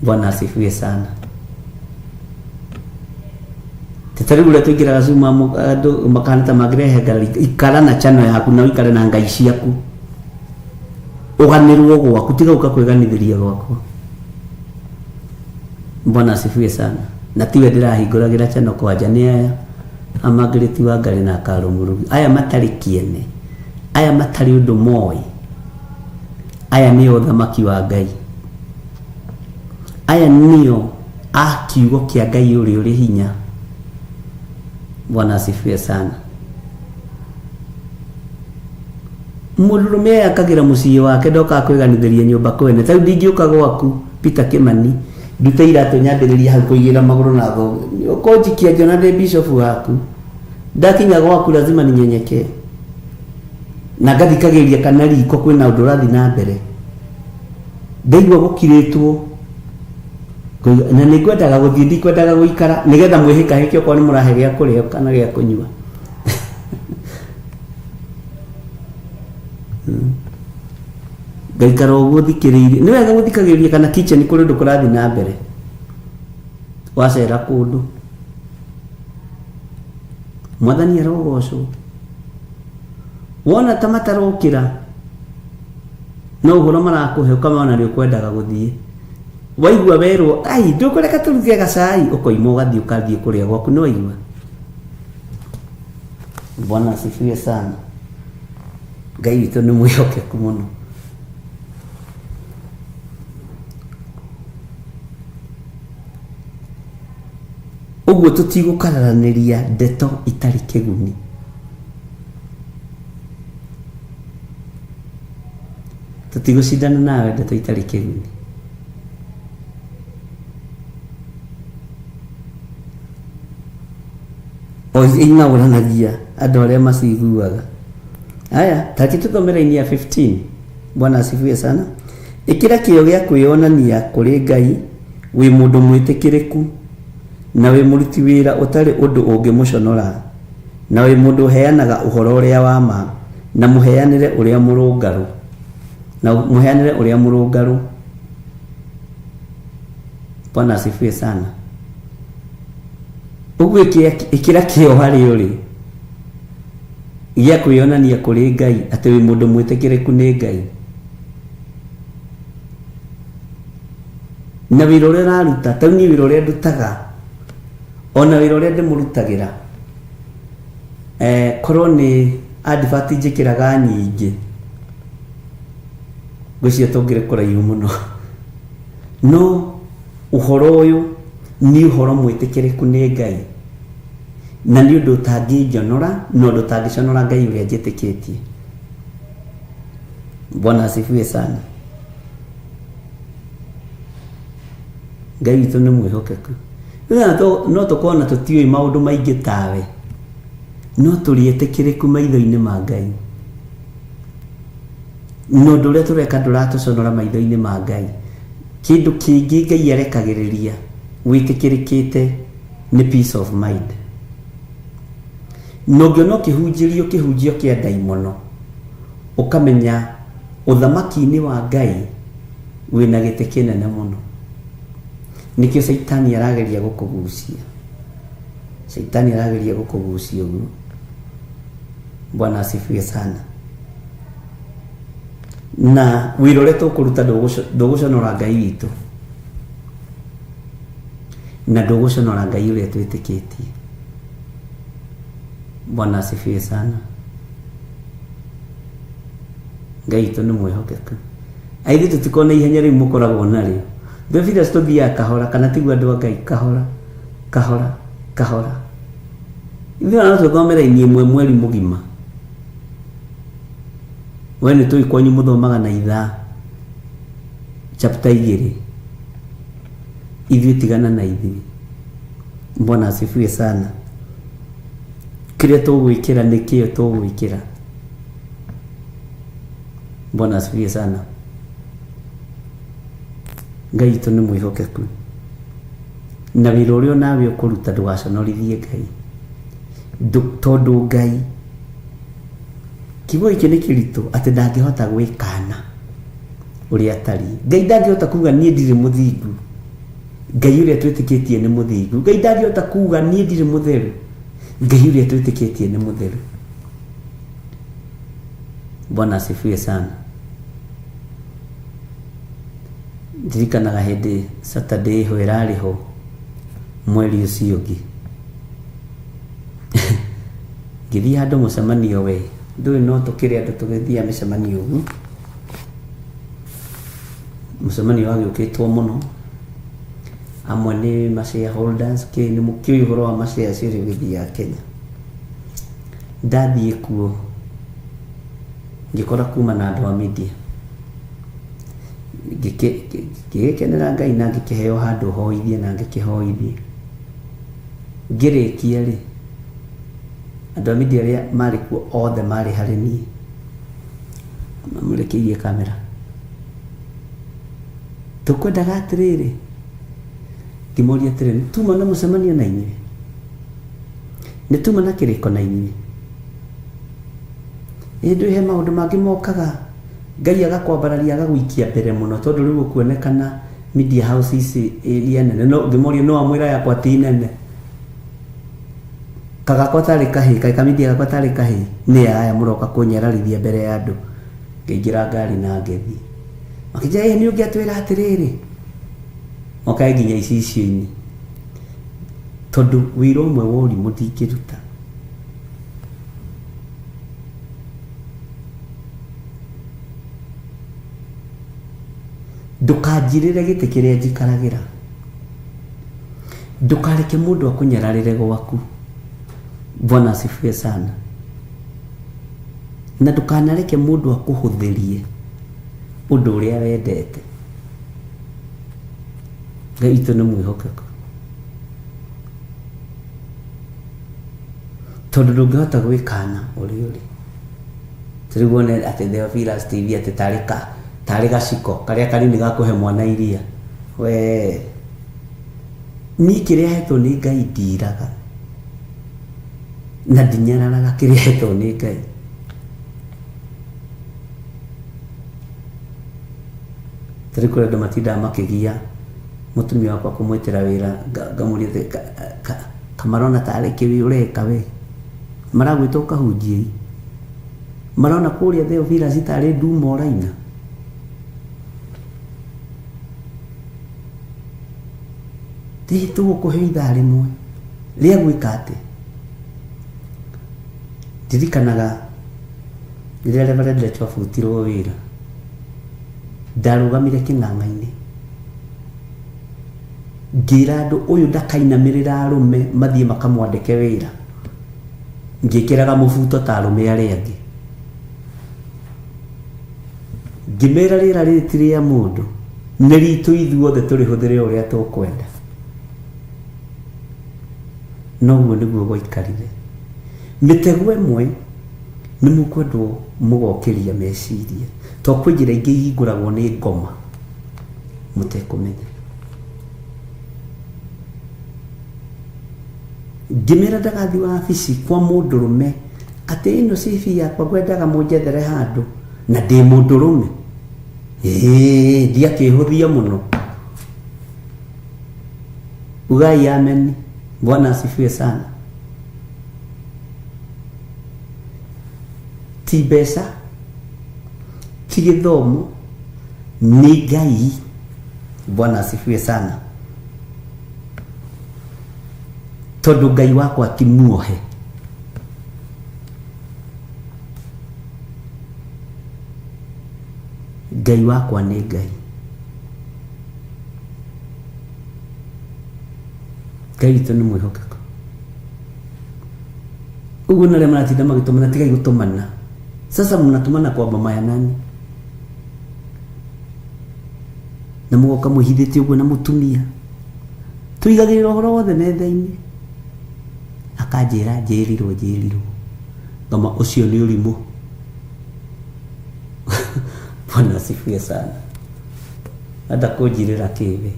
Bwana asifiwe sana. Tita rĩu ũrĩa tũingĩraga Zoom andũ makahana ta mangĩrehe ngarari, ikara na channel yaku na ũikare na ngai ciaku, ũganĩrwo gwaku, tiga gũka kwĩganithĩria gwakwa. Bwana asifiwe sana. Na tiwe ndĩrahingũragĩra channel kwanja, nĩ aya amangĩrĩti wa Ngarĩ na Karo Mũrugi, aya matarĩ kĩene, aya matarĩ ũndũ moĩ, aya nĩo ũthamaki wa Ngai, aya nĩo a kiugo kĩa Ngai ũrĩa ũrĩ hinya. Bwana asifiwe sana. Mũndũrũme ayakagĩra mũciĩ wake, ndokaga kwĩganithĩria nyũmba kwene. Ta rĩu ndingĩũka gwaku Peter Kimani ndute iratũ nyambĩrĩrie hau kũigĩra magũrũ na thongo, ũkũnjikia njona ndĩ bishop waku. Ndakinya gwaku lazima ninyenyekee na ngathikagĩrĩria kana riko kwĩna ũndũ ũrathiĩ na mbere. Ndaigua gũkirĩtwo na nĩ ngwendaga gũthiĩ, ndikwendaga gũikara, nĩgetha mwĩhĩkahĩke okorwo nĩ mũrahe gĩa kũrĩa kana gĩa kũnyua. Ngaikara ũguo thikĩrĩirie. Nĩ wega gũthikagĩrĩria kana kitchen kũrĩ ũndũ kũrathiĩ na mbere, wacera kũndũ. Mwathani arogocwo. Wona ta matarokĩra no ũhoro marakũhe ũkamona nĩ ũkwendaga gũthiĩ, waigua werwo ai ndũkũreka tũruge gacai, ũkoima ũgathiĩ ũkathiĩ kũrĩa gwaku. Nĩ waigua? Bwana asifiwe sana. Ngai witũ nĩ mwĩhokeku mũno. Ũguo tũtigũkararanĩria ndeto itarĩ kĩguni. Tũtigũcindana nawe ndeto itarĩ kĩguni. O ing'aũranagia andũ arĩa maciguaga. Aya, tareke tũthome raini ya 15. Bwana asifiwe sana. Ĩkĩra kĩyo gĩa kwĩyonania kũrĩ Ngai wĩ mũndũ mwĩtĩkĩrĩku na wĩ mũruti wĩra ũtarĩ ũndũ ũngĩmũconora, na wĩ mũndũ ũheanaga ũhoro ũrĩa wa ma, na mũheanĩre ũrĩa mũrũngarũ, na mũheanĩre ũrĩa mũrũngarũ. Bwana asifiwe sana. Ũguo ĩkĩra kĩyo harĩ ũrĩ gĩa kwĩyonania kũrĩ Ngai atĩ wĩ mũndũ mwĩtĩkĩrĩku nĩ Ngai, na wĩra ũrĩa ũraruta. Ta rĩu niĩ wĩra ũrĩa ndutaga ona wĩra ũrĩa ndĩmũrutagĩra, korwo nĩ advert njĩkĩraga nyingĩ, ngwĩciria tũngĩrĩ kũraihu mũno. No ũhoro ũyũ nĩ ũhoro mwĩtĩkĩrĩku nĩ Ngai, na nĩ ũndũ ũtangĩnjonora na ũndũ ũtangĩconora Ngai ũrĩa njĩtĩkĩtie. Bwana asifiwe sana. Ngai witũ nĩ mwĩhokeku. Rĩu ona no tũkorwo na tũtiũĩ maũndũ maingĩ tawe, no tũrĩ etĩkĩrĩku maitho-inĩ ma Ngai. Na ũndũ ũrĩa tũreka ndũratũconora maitho-inĩ ma Ngai. Kĩndũ kĩngĩ Ngai arekagĩrĩria wĩtĩkĩrĩkĩte nĩ peace of mind. Na ũngĩona ũkĩhunjĩrio kĩhunjio kĩa ndaimono, ũkamenya ũthamaki-inĩ wa Ngai wĩna gĩtĩ kĩnene mũno. Nĩkĩo caitani arageria gũkũgucia. Caitani arageria gũkũgucia ũguo. Bwana asifiwe sana. Na wĩra ũrĩa tũkũruta ndũgũconora Ngai witũ. Na ndũgũconora Ngai ũrĩa twĩtĩkĩtie. Bwana asifiwe sana. Ngai witũ nĩ mwĩhokeku. Aithuĩ tũtikoragwo na ihenya rĩu mũkoragwo narĩo. Theophilus tũthiaga kahora kana tiguo andũ a Ngai kahora kahora kahora. Ithuĩ ona no tũthome raini ĩmwe mweri mũgima. We nĩ tũĩ kwanyu mũthomaga na ithaa chapter igĩrĩ. Ithuĩ tigana na ithuĩ. Bwana asifiwe sana. Kĩrĩa tũgwĩkĩra nĩ kĩo tũgwĩkĩra. Bwana asifiwe sana. Ngai witũ nĩ mwĩhokeku. Na wĩra ũrĩa onawe ũkũruta ndũgaconorithie Ngai. Tondũ Ngai kiugo gĩkĩ nĩ kĩritũ atĩ ndangĩhota gwĩkana ũrĩa atariĩ. Ngai ndangĩhota kuga niĩ ndirĩ mũthingu. Ngai ũrĩa twĩtĩkĩtie nĩ mũthingu. Ngai ndangĩhota kuga niĩ ndirĩ mũtheru. Ngai ũrĩa twĩtĩkĩtie nĩ mũtheru. Bwana asifiwe sana. Ndirikanaga hĩndĩ Saturday ĩho ĩrarĩ ho mweri ũcio ũngĩ. Ngĩthiĩ handũ mũcemanio we, ndũĩ no tũkĩrĩ andũ tũgĩthiaga mĩcemanio ũguo. Mũcemanio wagĩũkĩtwo mũno. Amwe nĩ ma shareholders, kĩ nĩ mũkĩũĩ ũhoro wa ma shares ũrĩa ũgĩthiaga Kenya. Ndathiĩ kuo ngĩkora kuma na andũ a media. Ngĩgĩkenera Ngai na ngĩkĩheo handũ hoithie na ngĩkĩhoithie. Ngĩrĩkia rĩ, andũ a media arĩa marĩ kuo othe marĩ harĩ niĩ. Mamũrekeirie kamera. Tũkwendaga atĩrĩrĩ, ngĩmoria atĩrĩrĩ, nĩ tuma na mũcemanio na inyuĩ? Nĩ tuma na kĩrĩko na inyuĩ? Ĩ ndũĩ he maũndũ mangĩ mokaga Ngai agakwambararia agagũikia mbere mũno tondũ rĩu ũkuonekana media house ici iria nene. No ngĩmoria no amwĩra yakwa ti nene. Kagakwa tarĩ kahĩĩ, kaĩ kamidia gakwa tarĩ kahĩĩ, nĩ aya mũroka kũnyararithia mbere ya andũ. Ngĩingĩra ngari na ngĩthiĩ. Makĩnjĩra ĩ nĩ ũngĩatwĩra atĩrĩrĩ. Mokae nginya icicio-inĩ. Tondũ wĩra ũmwe wa ũrimũ ndingĩruta. Ndũkanjirĩre gĩtĩ kĩrĩa njikaragĩra. Ndũkareke mũndũ akũnyararĩre gwaku. Bwana asifiwe sana. Na ndũkanareke mũndũ akũhũthĩrie ũndũ ũrĩa wendete. Ngai witũ nĩ mwĩhokeku. Tondũ ndũngĩhota gwĩkana ũrĩa ũrĩ. Rĩu wone atĩ Theophilus TV atĩ tarĩ ka tarĩ gaciko karĩa kanini ga kũhe mwana iria. We niĩ kĩrĩa hetwo nĩ Ngai ndiraga na ndinyararaga kĩrĩa hetwo nĩ Ngai. Tarĩu kũrĩ andũ matindaga makĩgia mũtumia wakwa kũmwĩtĩra wĩra ngamũria atĩ kamarona tarĩ kĩ ũreka we. Maragwĩta ũkahunjie. Marona kũrĩa Theophilus tarĩ nduma ũraina. Ĩ tũgũkũhe ithaa rĩmwe rĩa gwĩka atĩ. Ndirikanaga rĩrĩa Reverend Lecho abutirwo wĩra, ndarũgamire kĩng'ang'a-inĩ ngĩra andũ ũyũ ndakainamĩrĩra arũme mathiĩ makamwandĩke wĩra. Ngĩkĩraga mũbuto ta arũme arĩa angĩ. Ngĩmera rĩera rĩrĩ ti rĩa mũndũ, nĩ ritũ ithuothe tũrĩhũthĩre o ũrĩa tũkwenda. Noguo nĩguo gwaikarire. Mĩtego ĩmwe nĩ mũkwendwo mũgokĩria meciria, tondũ kwĩ njĩra ingĩ ihingũragwo nĩ ngoma mũtekũmenya. Ngĩmera ndagathiĩ wabici kwa mũndũrũme atĩ ĩno CV yakwa ngwendaga mũnjethere handũ na ndĩ mũndũrũme. Ĩĩ, ndiakĩhũthia mũno. Ugai amen. Bwana asifiwe sana. Ti mbeca, ti gĩthomo, nĩ Ngai. Bwana asifiwe sana. Tondũ Ngai wakwa ti muohe. Ngai wakwa nĩ Ngai. Ngai witũ nĩ mwĩhokeku. Ũguo na arĩa maratinda magĩtũmana tigai gũtũmana. Sasa mnatumana kwa mama ya nani? Na mũgoka mwĩhithĩte ũguo na mũtumia. Tũigagĩrĩra ũhoro wothe metha-inĩ. Akanjĩra njĩrirwo njĩrirwo. Ngama ũcio nĩ ũrimũ. Bwana asifiwe sana. Enda kũnjirĩra kĩwe.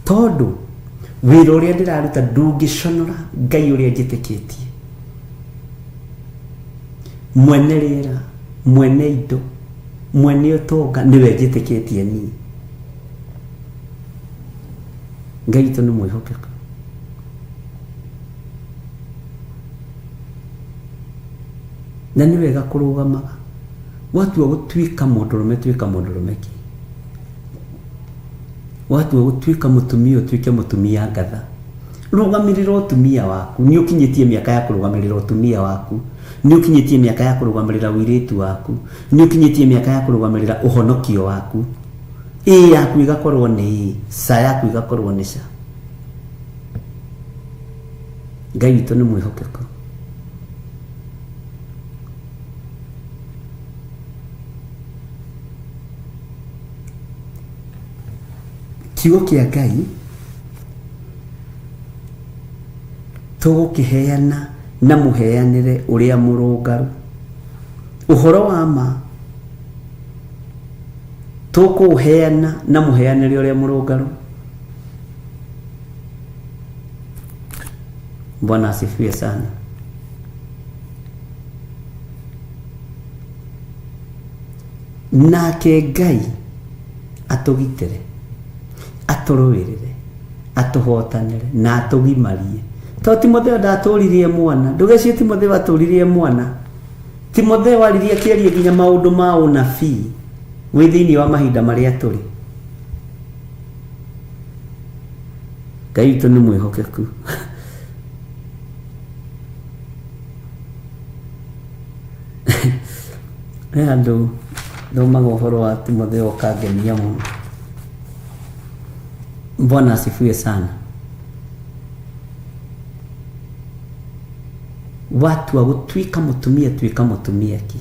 Tondũ wĩra ũrĩa ndĩraruta ndũngĩconora Ngai ũrĩa njĩtĩkĩtie. Mwene rĩera, mwene indo, mwene ũtonga nĩwe njĩtĩkĩtie niĩ. Ngai witũ nĩ mwĩhokeku. Na nĩ wega kũrũgamaga. Watua gũtuĩka mũndũrũme tuĩka mũndũrũme ki. Watua gũtuĩka mũtumia ũtuĩke mũtumia ngatha. Rũgamĩrĩra ũtumia waku. Nĩ ũkinyĩtie mĩaka ya kũrũgamĩrĩra ũtumia waku. Nĩ ũkinyĩtie mĩaka ya kũrũgamĩrĩra ũirĩtu waku. Nĩ ũkinyĩtie mĩaka ya kũrũgamĩrĩra ũhonokio waku. Ĩĩ yaku ĩgakorwo nĩ ĩĩ, ca yaku ĩgakorwo nĩ ca. Ngai witũ nĩ mwĩhokeku. Kiugo kĩa Ngai tũgũkĩheana na mũheanĩre ũrĩa mũrũngaru. Ũhoro wa ma tũkũũheana na mũheanĩre ũrĩa mũrũngaru. Bwana asifiwe sana. Nake Ngai atũgitĩre, atũrũĩrĩre, atũhotanĩre na atũgimarie. To Timotheo ndatũririe mwana, ndũgecirie Timotheo atũririe mwana. Timotheo aririe akĩaria nginya maũndũ ma ũnabii wĩ thĩinĩ wa mahinda marĩa tũrĩ. Ngai witũ nĩ mwĩhokeku. He handũ thomaga ũhoro wa Timotheo ũkangenia mũno. Bwana asifiwe sana. Watua gũtuĩka mũtumia tuĩka mũtumia ki.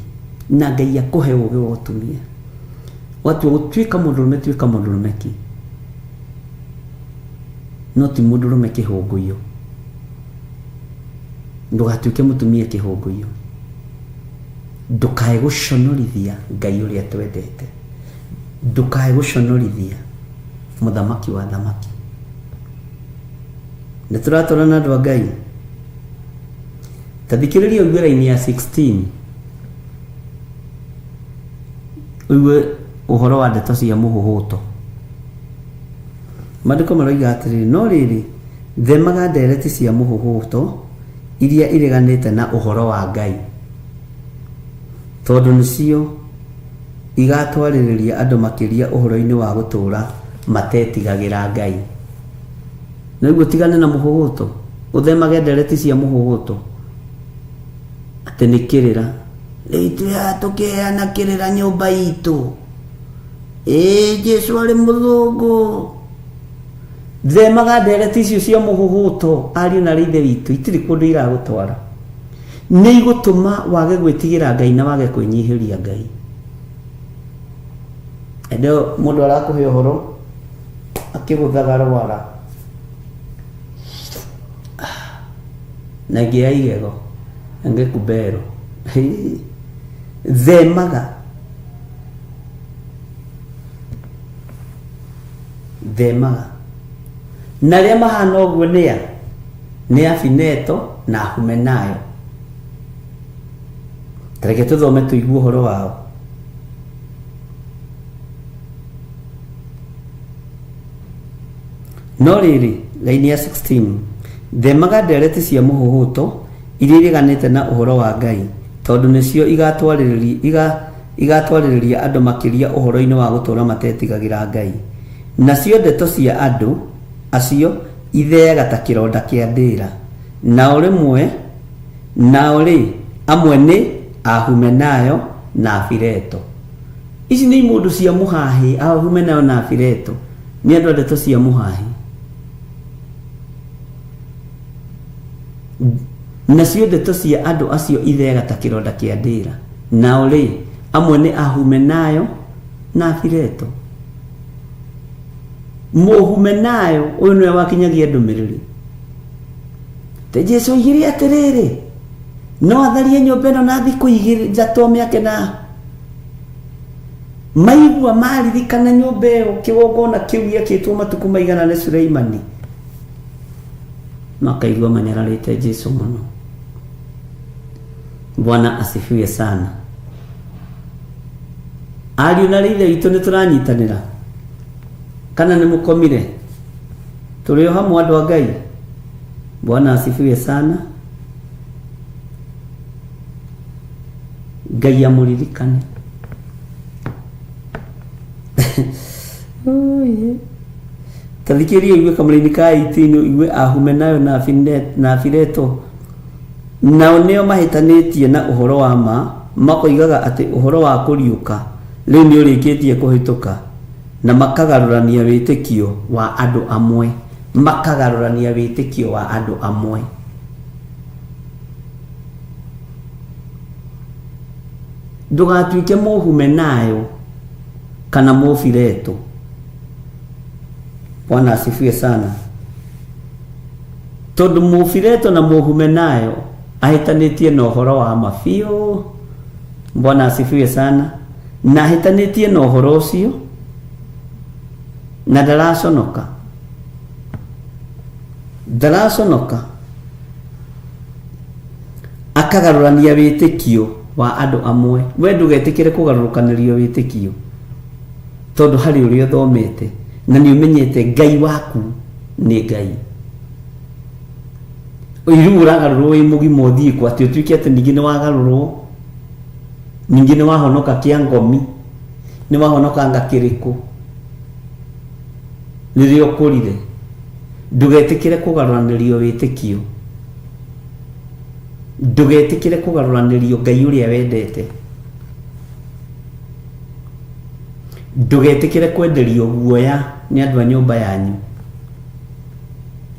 Na Ngai akũhe ũgĩ wa ũtumia. Watua gũtuĩka mũndũrũme tuĩka mũndũrũme ki. No ti mũndũrũme kĩhũngũiyo. Ndũgatuĩke mũtumia kĩhũngũiyo. Ndũkae gũconorithia Ngai ũrĩa twendete. Ndũkae gũconorithia mũthamaki wa thamaki. Nĩ tũratwarana andũ a Ngai. Ta thikĩrĩria ũigue raini ya 16. Ũigue ũhoro wa ndeto cia mũhũhũto. Maandĩko maroiga atĩrĩrĩ, no rĩrĩ, themaga ndereti cia mũhũhũto iria ireganĩte na ũhoro wa Ngai, tondũ nĩcio igatwarĩrĩria andũ makĩria ũhoro-inĩ wa gũtũũra matetigagĩra Ngai. Nĩguo tigane na mũhũhũto, ũthemage ndereti cia mũhũhũto, atĩ nĩ kĩrĩra. Rĩu ithuĩ haha tũkĩheana kĩrĩra nyũmba itũ. Ĩĩ Jesu arĩ mũthũngũ. Themaga ndereti icio cia mũhũhũto, ariũ na arĩ ithe witũ, itirĩ kũndũ iragũtwara. Nĩ igũtũma wage gwĩtigĩra Ngai na wage kwĩnyihĩria Ngai. Ĩndĩ mũndũ arakũhe ũhoro akĩgũthaga rwara na ĩngĩ ya igego ĩngĩ kubero. Themaga themaga na arĩa mahana ũguo nĩa nĩ Afineto na Humenayo. Tareke tũthome tũigue ũhoro wao. No rĩrĩ, raini ya 16, themaga ndereti cia mũhũhũto iria ireganĩte na ũhoro wa Ngai, tondũ nĩcio igatwarĩrĩria andũ makĩria ũhoro-inĩ wa gũtũũra matetigagĩra Ngai. Nacio ndeto cia andũ acio itheaga ta kĩronda kĩa ndĩra. Nao rĩmwe nao rĩ amwe nĩ Ahumenayo na Afileto. Ici nĩ imũndũ cia mũhahi, Ahumenayo na Afileto nĩ andũ a ndeto cia mũhahi. Nacio ndeto cia andũ acio itheaga ta kĩronda kĩa ndĩra. Nao rĩ amwe nĩ Ahumenayo na Afileto. Mũhumenayo ũyũ nĩwe wakinyagia ndũmĩrĩri. Te Jesu oigire atĩrĩrĩ, no atharie nyũmba ĩno na thikũ igĩrĩ ithatũ mĩake na maigua maririkana nyũmba ĩyo kĩgongona kĩu gĩakĩtwo matukũ maigana nĩ Suleimani, makaigua manyararĩte Jesu mũno. Bwana asifiwe sana. Ariũ na ithe witũ nĩ tũranyitanĩra kana nĩ mũkomire? Tũrĩ o hamwe andũ a Ngai. Bwana asifiwe sana. Ngai amũririkane. Ta thikĩrĩria ũigue kamũraini ka 18 ũigue Ahumenayo na na Afileto nao nĩo mahĩtanĩtie na ũhoro wa ma, makoigaga atĩ ũhoro wa kũriũka rĩu nĩ ũrĩkĩtie kũhĩtũka, na makagarũrania wĩtĩkio wa andũ amwe. Makagarũrania wĩtĩkio wa andũ amwe. Ndũgatuĩke mũhumenayo kana mũfileto. Bwana asifiwe sana. Tondũ mũfileto na mũhumenayo ahĩtanĩtie na ũhoro wa ma biũ. Bwana asifiwe sana. Na ahĩtanĩtie na ũhoro ũcio na ndaraconoka. Ndaraconoka. Akagarũrania wĩtĩkio wa andũ amwe. We ndũgetĩkĩre kũgarũrũkanĩrio wĩtĩkio tondũ harĩ ũrĩa ũthomete na nĩ ũmenyete Ngai waku nĩ Ngai. Rĩu ũragarũrwo wĩ mũgima ũthiĩ kũ atĩ ũtuĩke atĩ ningĩ nĩ wagarũrwo, ningĩ nĩ wahonoka kĩa ngomi, nĩ wahonoka nga kĩrĩkũ rĩrĩa ũkũrire. Ndũgetĩkĩre kũgarũranĩrio wĩtĩkio. Ndũgetĩkĩre kũgarũranĩrio Ngai ũrĩa wendete. Ndũgetĩkĩre kwenderio guoya nĩ andũ a nyũmba yanyu.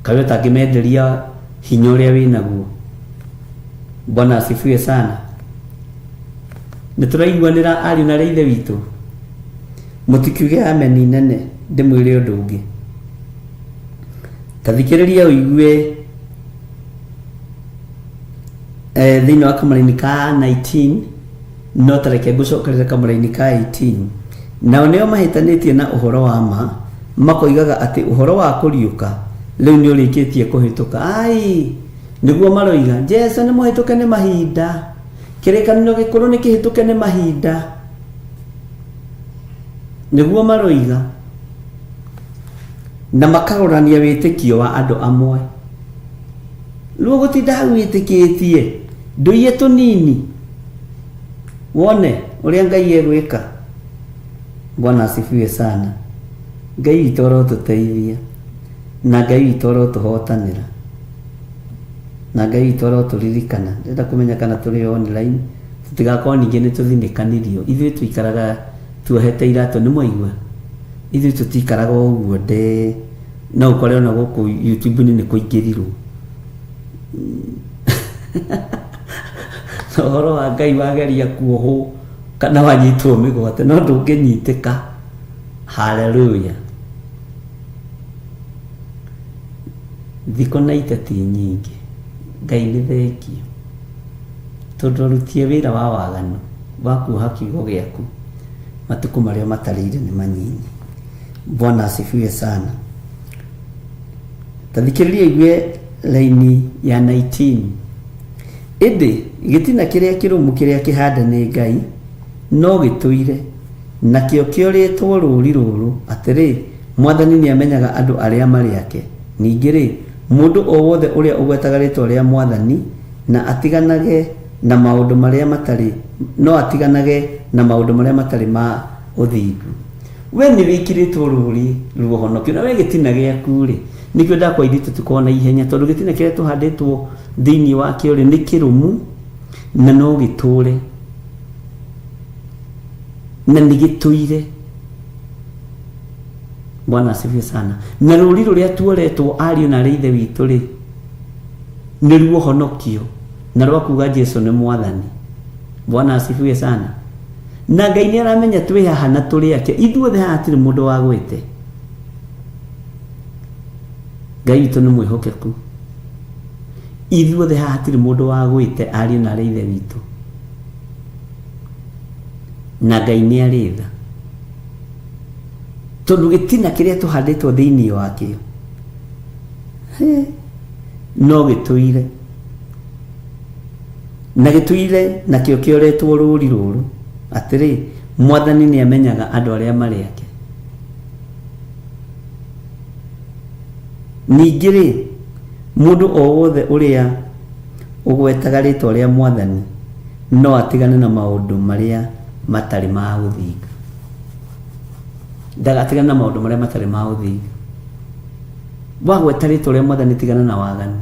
Kaĩ ũtangĩmenderia hinya ũrĩa wĩnaguo. Bwana asifiwe sana. Nĩ tũraiguanĩra ariũ na ithe witũ. Mũtikiuge ameni nene ndĩmwĩre ũndũ ũngĩ. Ta thikĩrĩria ũigue thĩinĩ wa kamũraini ka 19, no tareke ngũcokerere kamũraini ka 18. Nao nĩo mahĩtanĩtie na ũhoro wa ma, makoigaga atĩ ũhoro wa kũriũka rĩu nĩ ũrĩkĩtie kũhĩtũka. Ai, nĩguo maroiga Jesu nĩ mũhĩtũke nĩ mahinda, kĩrĩkanĩro gĩkũrũ nĩ kĩhĩtũke nĩ mahinda. Nĩguo maroiga, na makarorania wĩtĩkio wa andũ amwe. Rĩu ũgũtinda hau wĩtĩkĩtie ndũiye tũnini wone ũrĩa Ngai egwĩka. Bwana asifiwe sana. Ngai witũ arotũteithia na Ngai witũ arotũhotanĩra na Ngai witũ arotũririkana. Ndĩrenda kũmenya kana tũrĩ online, tũtigakorwo ningĩ nĩ tũthinĩkanirio. Ithuĩ tũikaraga tuohete iratũ, nĩ mwaigua? Ithuĩ tũtikaraga ũguo nde, no ũkore ona gũkũ YouTube-inĩ nĩ kũingĩrirwo. Na ũhoro wa Ngai wageria kuohwo kana wanyitwo mĩgwate no ndũngĩnyitĩka. Haleluya. Thikũ na iteti nyingĩ. Ngai nĩ thengio tondũ arutie wĩra wa waganu wa kuoha kiugo gĩaku matukũ marĩa matarĩire nĩ manyinyi. Bwana asifiwe sana. Ta thikĩrĩria igue laini ya 19. Ĩndĩ gĩtina kĩrĩa kĩrũmu kĩrĩa kĩhande nĩ Ngai no gĩtũire, nakĩo kĩorĩtwo rũũri rũrũ, atĩrĩ, Mwathani nĩamenyaga andũ arĩa marĩ ake. Ningĩ-rĩ, mũndũ o wothe ũrĩa ũgwetaga rĩĩtwa rĩa Mwathani na atiganage na maũndũ marĩa matarĩ, no atiganage na maũndũ marĩa matarĩ ma ũthingu. We nĩ wĩkĩrĩtwo rũũri rwa ũhonokio, na we gĩtina gĩaku-rĩ, nĩkĩo ndakwa ithuĩ tũtikoragwo na ihenya, tondũ gĩtina kĩrĩa tũhandĩtwo thĩinĩ wakĩo-rĩ, nĩ kĩrũmu na no gĩtũũre na nĩ gĩtũire. Bwana asifiwe sana. Na rũũri rũrĩa tuoretwo ariũ na arĩ ithe witũ-rĩ, nĩ ruohonokio na rwa kuga Jesu nĩ Mwathani. Bwana asifiwe sana. Na Ngai nĩ aramenya twĩ haha na tũrĩ ake, ithuothe haha hatirĩ mũndũ wagwĩte. Ngai witũ nĩ mwĩhokeku. Ithuothe haha hatirĩ mũndũ wagwĩte ariũ na arĩ ithe witũ. Na Ngai nĩ arĩ tha. Tondũ gĩtina kĩrĩa tũhandĩtwo thĩinĩ wakĩo no gĩtũire na gĩtũire nakĩo kĩoretwo rũũri rũrũ atĩrĩ, Mwathani nĩ amenyaga andũ arĩa marĩ ake. Ningĩ rĩ, mũndũ o wothe ũrĩa ũgwetaga rĩĩtwa rĩa Mwathani no atigane na maũndũ marĩa matarĩ ma ũthingu. Ndagatigane na maũndũ marĩa matarĩ ma ũthingu. Wagweta rĩĩtwa rĩa Mwathani tigana na waganu.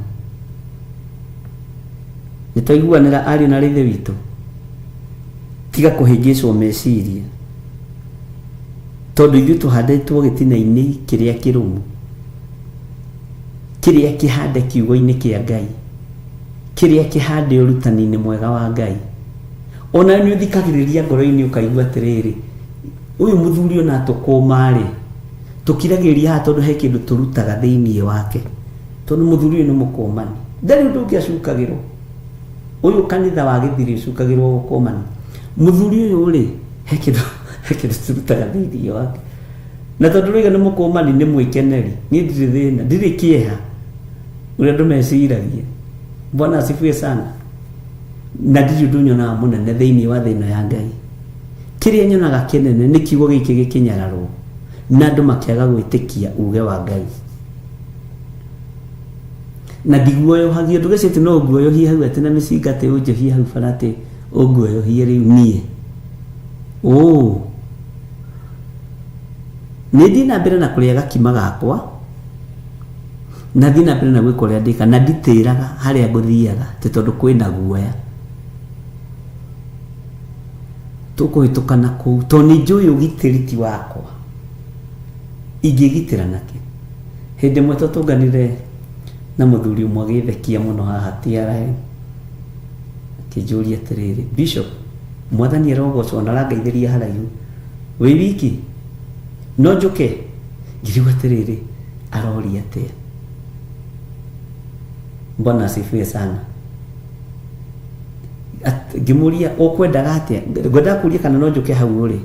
Nĩ twaiguanĩra ariũ na ithe witũ? Tiga kũhĩngĩcwo meciria tondũ ithuĩ tũhandĩtwo gĩtina-inĩ kĩrĩa kĩrũmu, kĩrĩa kĩhande kiugo-inĩ kĩa Ngai, kĩrĩa kĩhande ũrutani-inĩ mwega wa Ngai. Ona nĩ ũthikagĩrĩria ngoro-inĩ ũkaigua atĩrĩrĩ, ũyũ mũthuri ona tũkũma-rĩ, tũkiragĩrĩria haha tondũ he kĩndũ tũrutaga thĩinĩ wake, tondũ mũthuri ũyũ nĩ mũkũmani, ndarĩ ũndũ ũngĩ acukagĩrwo. Ũyũ kanitha wa gĩthiri ũcukagĩrwo gũkũmani. Mũthuri ũyũ rĩ, he kĩndũ he kĩndũ tũrutaga thĩinĩ wake. Na tondũ rĩga nĩ mũkũmani nĩ mwĩkeneri, niĩ ndirĩ thĩna, ndirĩ kĩeha ũrĩa andũ meciragia. Bwana asifiwe sana. Na ndirĩ ũndũ nyonaga mũnene thĩinĩ wa thĩ ĩno ya Ngai. Kĩrĩa nyonaga kĩnene nĩ kiugo gĩkĩ gĩkĩnyararwo na andũ makĩaga gwĩtĩkia uge wa Ngai. Na ndiguoyohagio, ndũgecirie atĩ no ũnguoyohie hau atĩ na mĩcinga atĩ ũnjohie hau bara atĩ ũnguoyohie rĩu niĩ. Ũũ. Nĩ thiĩ na mbere na kũrĩa gakima gakwa, na thiĩ na mbere na gwĩka ũrĩa ndĩka, na nditĩraga harĩa ngũthiaga atĩ tondũ kwĩna guoya. Tũkũhĩtũka na kũu, tondũ nĩ njũĩ ũgitĩri ti wakwa. Ingĩgitĩra nakĩ? Hĩndĩ ĩmwe twatũnganire na mũthuri ũmwe agĩthekia mũno haha TRA, akĩnjũria atĩrĩrĩ, Bishop, Mwathani arogocwo na arangeithĩria haraihu, wĩ wiki? No njũke? Ngĩrigwo atĩrĩrĩ, aroria atĩa? Bwana asifiwe sana. Ngĩmũria ũkwendaga atĩa? Ngwendaga kũria kana no njũke hau ũrĩ,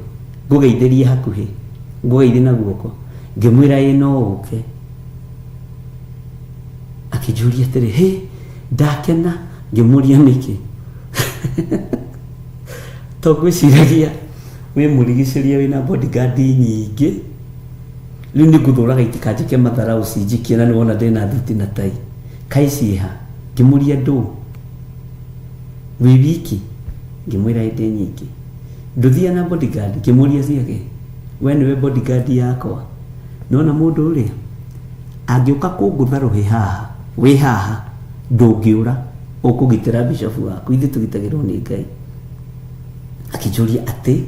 ngũgeithĩrie hakuhĩ, ngũgeithie na guoko. Ngĩmwĩra ĩ no ũke. Akĩnjũria atĩrĩ, hĩ, ndakena. Ngĩmũria nĩkĩ? To ngwĩciragia wĩ mũrigicĩrie wĩna bodyguard nyingĩ, rĩu nĩ ngũthũraga itikanjĩke matharau cinjikie na nĩwona ndĩna thuti na tai. Kaĩ ciĩha? Ngĩmũria ndũ? Wĩ wiki? Ngĩmwĩra ĩ ndĩ nyiki. Ndũthiaga na bodyguard? Ngĩmũria ciake. We nĩwe bodyguard yakwa. Nĩwona mũndũ ũrĩa angĩũka kũngũtha rũhĩ haha, wĩ haha, ndũngĩũra, ũkũgitĩra bishop waku, ithuĩ tũgitagĩrwo nĩ Ngai. Akĩnjũria atĩ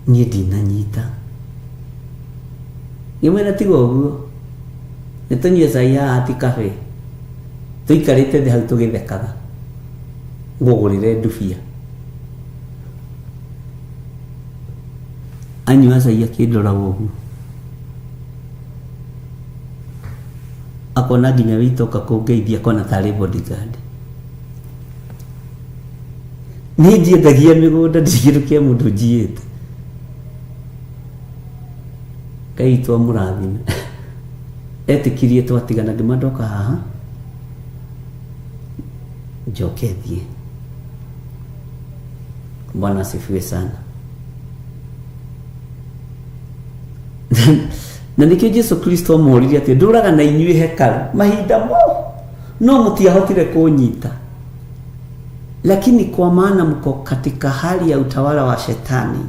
niĩ ndinanyita. Ngĩmwĩra tiga ũguo, nĩ tũnyue cai haha ti cafe. Tũikarĩte thĩ hau tũgĩthekaga. Ngũgũrĩre ndubia. Anyua cai akĩndoraga ũguo. Akona nginya wĩitoka kũngeithia akona tarĩ bodyguard. Niĩ ndiendagia mĩgũnda ndirĩ kĩndũ kĩa mũndũ njiyĩte. Ngai witũ amũrathime. Etĩkirie twatigana ngĩma ndoka haha njoke thiĩ. Bwana asifiwe sana. Na nĩkĩo Jesu Kristo amoririe atĩ ndũraga na inyuĩ hekarũ mahinda mo no mũtiahotire kũnyita, lakini kwa maana mko katika hali ya utawala wa shetani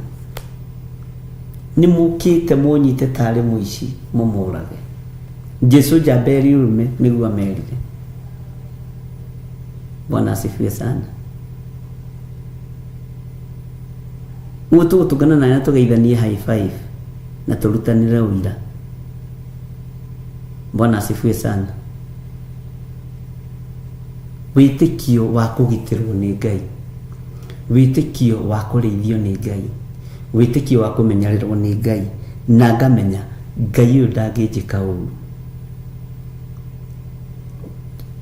nĩ mũkĩte mũnyite tarĩ mũici mũmũrage. Jesu njamba ĩrĩ ũrũme nĩguo amerire. Bwana asifiwe sana. Ũguo tũgũtũngana nawe na tũgeithanie high five na tũrutanĩre ũira. Bwana asifiwe sana. Wĩtĩkio wa kũgitĩrwo nĩ Ngai, wĩtĩkio wa kũrĩithio nĩ Ngai, wĩtĩkio wa kũmenyererwo nĩ Ngai, na ngamenya Ngai ũyũ ndangĩnjĩka ũru.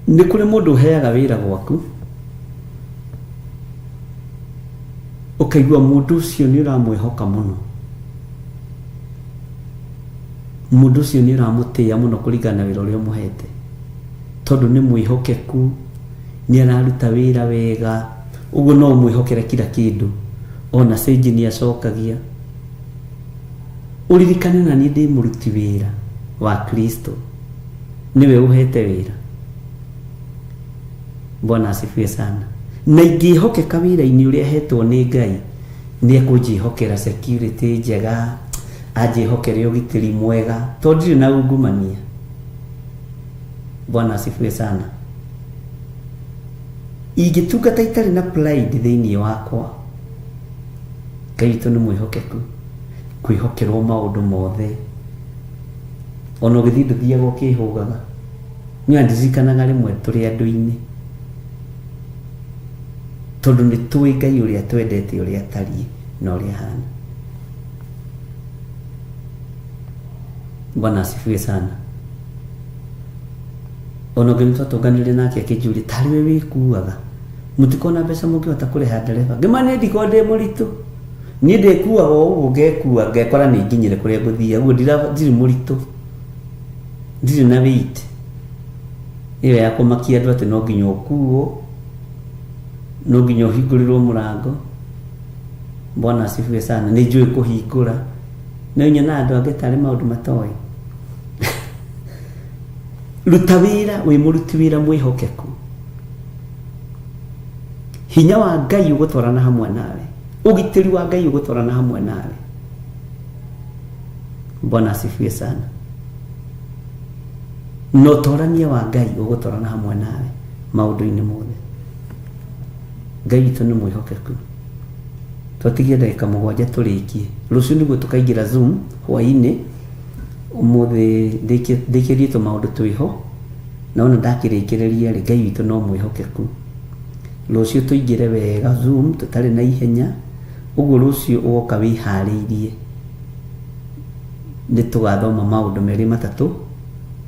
Nĩ kũrĩ mũndũ ũheaga wĩra gwaku ũkaigua mũndũ ũcio nĩ ũramwĩhoka mũno, mũndũ ũcio nĩ ũramũtĩĩa mũno kũringana na wĩra ũrĩa ũmũhete, tondũ nĩ mwĩhokeku, nĩ araruta wĩra wega, ũguo no ũmwĩhokere kila kĩndũ, ona cĩnji nĩ acokagia. Ũririkane na niĩ ndĩ mũruti wĩra wa Kristo, nĩwe ũhete wĩra. Bwana asifiwe sana. Na ingĩhokeka wĩra-inĩ ũrĩa hetwo nĩ Ngai, nĩ ekũnjĩhokera security njega, anjĩhokere ũgitĩri mwega, tondũ ndirĩ na ungumania. Bwana asifiwe sana. Ingĩtungata itarĩ na pride thĩinĩ wakwa, Ngai witũ nĩ mwĩhokeku, kwĩhokerwo maũndũ mothe. Ona ũgĩthiĩ ndũthiaga ũkĩhũgaga. Niĩ ndirikanaga rĩmwe tũrĩ andũ-inĩ, tondũ nĩ tũĩ Ngai ũrĩa twendete, ũrĩa atariĩ na ũrĩa ahana. Bwana asifiwe sana. Ona ũngĩ nĩ twatũnganire nake akĩnjũria tarĩ we wĩkuaga, mũtikona mbeca mũngĩhota kũrĩha ndereba. Ngĩma niĩ ndikoragwo ndĩ mũritũ, niĩ ndĩkuaga o ũguo ngekua ngekora nĩ nginyire kũrĩa ngũthiaga, ũguo ndirĩ mũritũ, ndirĩ na weight ĩyo ya kũmakia andũ atĩ no nginya ũkuo, no nginya ũhingũrĩrwo mũrango. Bwana asifiwe sana. Nĩ njũĩ kũhingũra, no nyonaga andũ angĩ tarĩ maũndũ matoĩ. Ruta wĩra wĩ mũruti wĩra mwĩhokeku, hinya wa Ngai ũgũtwarana hamwe nawe, ũgitĩri wa Ngai ũgũtwarana hamwe nawe. Bwana asifiwe sana. Na ũtorania wa Ngai ũgũtwarana hamwe nawe maũndũ-inĩ mothe. Ngai witũ nĩ mwĩhokeku. Twatigie ndagĩka 7 tũrĩkie. Rũciũ nĩguo tũkaingĩra Zoom hwaĩ-inĩ. Ũmũthĩ ndĩkĩrie tũmaũndũ twĩho, na ona ndakĩrĩkĩrĩria rĩ, Ngai witũ no mwĩhokeku. Rũciũ tũingĩre wega Zoom tũtarĩ na ihenya, ũguo rũciũ ũgoka wĩharĩirie. Nĩ tũgathoma maũndũ merĩ matatũ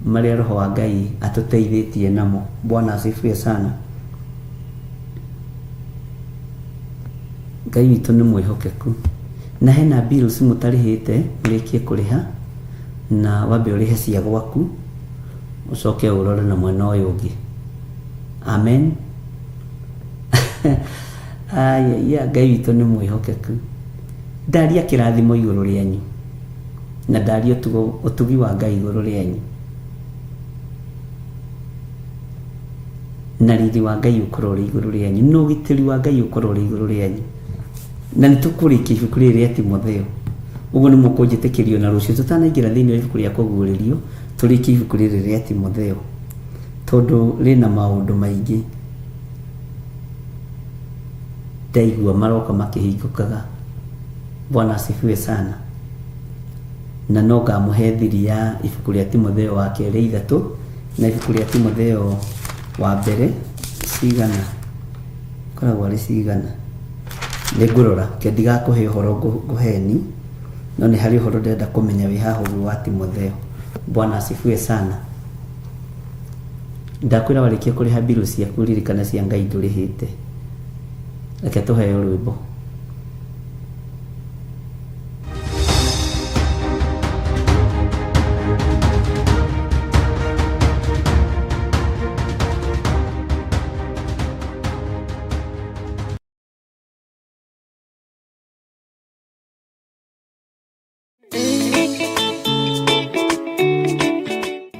marĩa Roho wa Ngai atũteithĩtie namo. Bwana asifiwe sana. Ngai witũ nĩ mwĩhokeku. Na hena bills mũtarĩhĩte, mũrĩkie kũrĩha, na wambe ũrĩhe cia gwaku, ũcoke ũrore na mwena ũyũ ũngĩ. Amen. Aya, Ngai witũ nĩ mwĩhokeku. Ndaria kĩrathimo igũrũ rĩanyu, na ndaria ũtugi wa Ngai igũrũ rĩanyu, na riri wa Ngai ũkorwo ũrĩ igũrũ rĩanyu, na ũgitĩri wa Ngai ũkorwo ũrĩ igũrũ rĩanyu. Na nĩ tũkũrĩkia ibuku rĩrĩ rĩa Timotheo. Ũguo nĩ mũkũnjĩtĩkĩrio na rũciũ tũtanaingĩra thĩinĩ wa ibuku rĩa kũguũrĩrio, tũrĩkie ibuku rĩrĩ rĩa Timotheo, tondũ rĩna maũndũ maingĩ ndaigua maroka makĩhingũkaga. Bwana asifiwe sana. Na no ngamũhe thiri ya ibuku rĩa Timotheo wa kerĩ 3 na ibuku rĩa Timotheo Wa mbere cigana koragwo arĩ cigana nĩ ngũrora ke ndigakũhe ũhoro ngũheni no nĩ harĩ ũhoro ndĩrenda kũmenya wĩ haha ũguo wa Timotheo. Bwana asifiwe sana. Ndakwĩra warĩkia kũrĩha mbirũ ciaku ririkana cia Ngai ndũrĩhĩte. Reke tũheo rwĩmbo.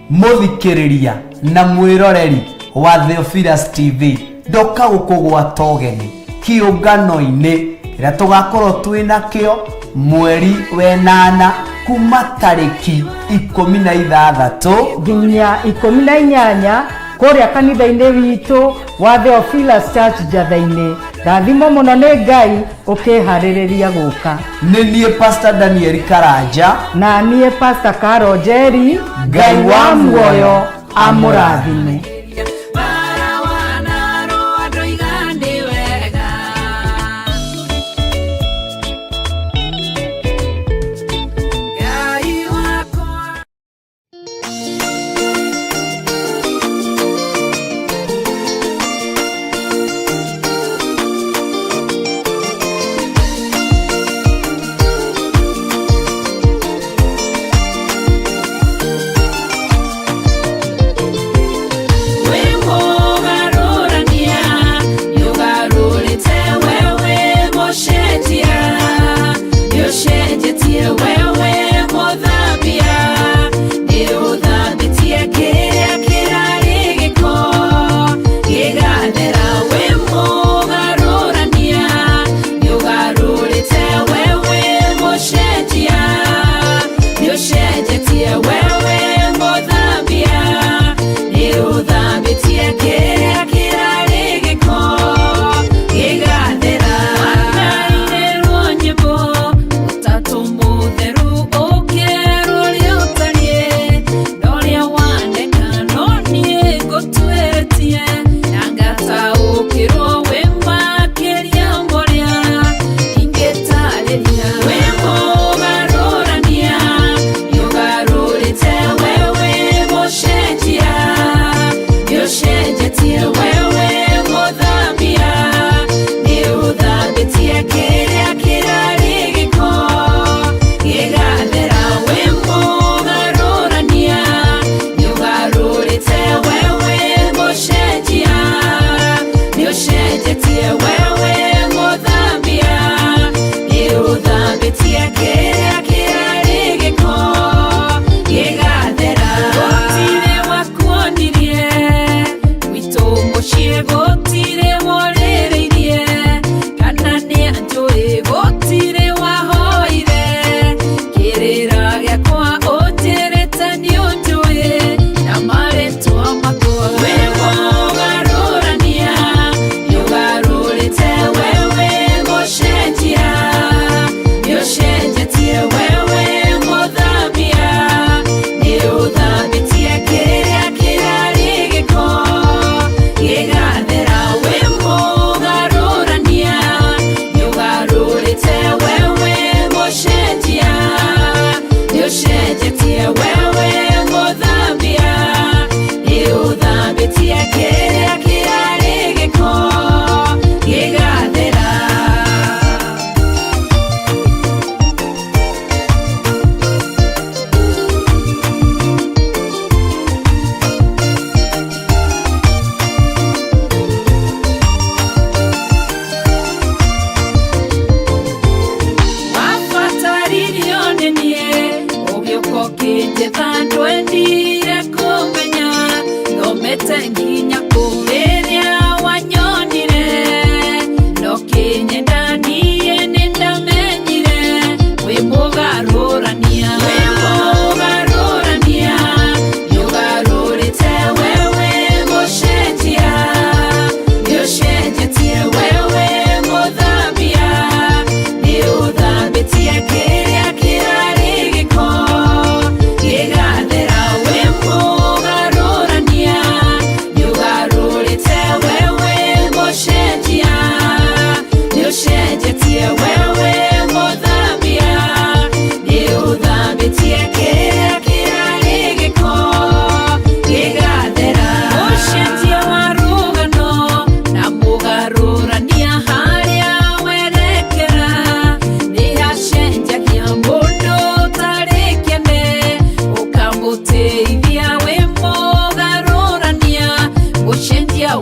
Muthikiriria na mwiroreri wa Theophilus TV, ndoka gukugwata ũgeni kiũngano-inĩ kĩrĩa tũgakorwo twĩ nakĩo mweri wenana kuma tarĩki 16 nginya 18 kũrĩa kanitha-inĩ witũ wa Theophilus Church Njatha-inĩ. Rathimo mũno nĩ Ngai ũkĩharĩrĩria gũka. Nĩ niĩ Pastor Daniel Karanja na niĩ Pastor Caro Njeri. Ngai wa muoyo amũrathime.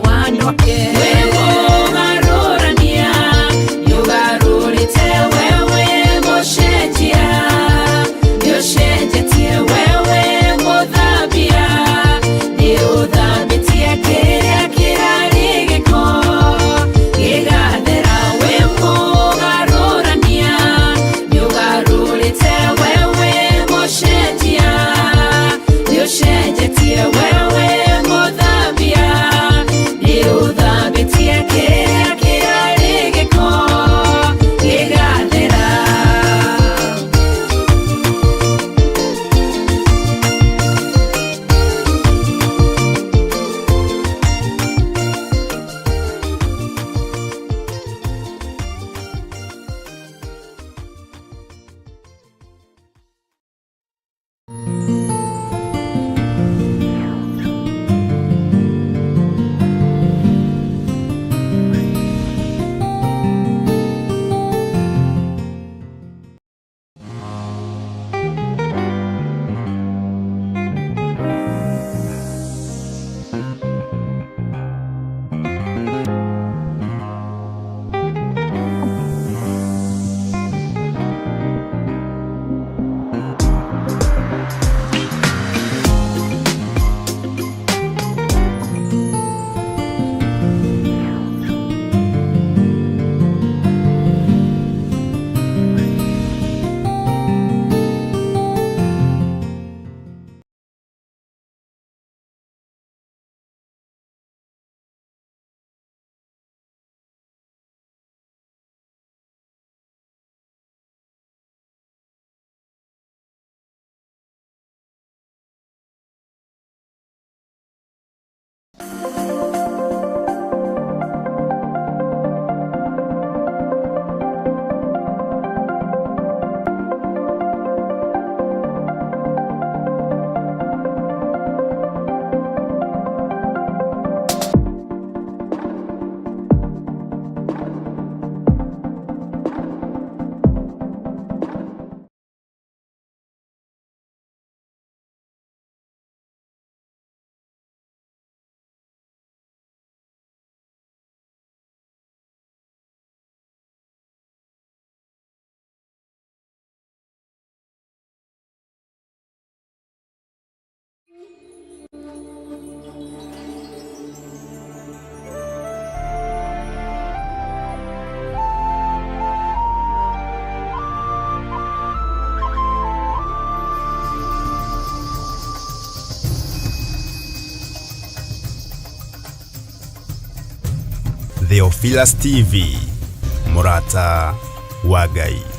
wa andũ ake. Wĩ mũgarũrania, nĩũgarũrĩte wewe mũcenjia, nĩũcenjetie wewe mũthambia, nĩũthambĩtie kĩrĩa kĩrarĩ gĩko gĩgathera. Wĩ mũgarũrania, nĩũgarũrĩte wewe mũcenjia, nĩũcenjetie wewe mũthambia, nĩũthambĩtie kĩrĩa kĩrarĩ gĩko gĩgathera. Theophilus TV, mũrata wa Ngai.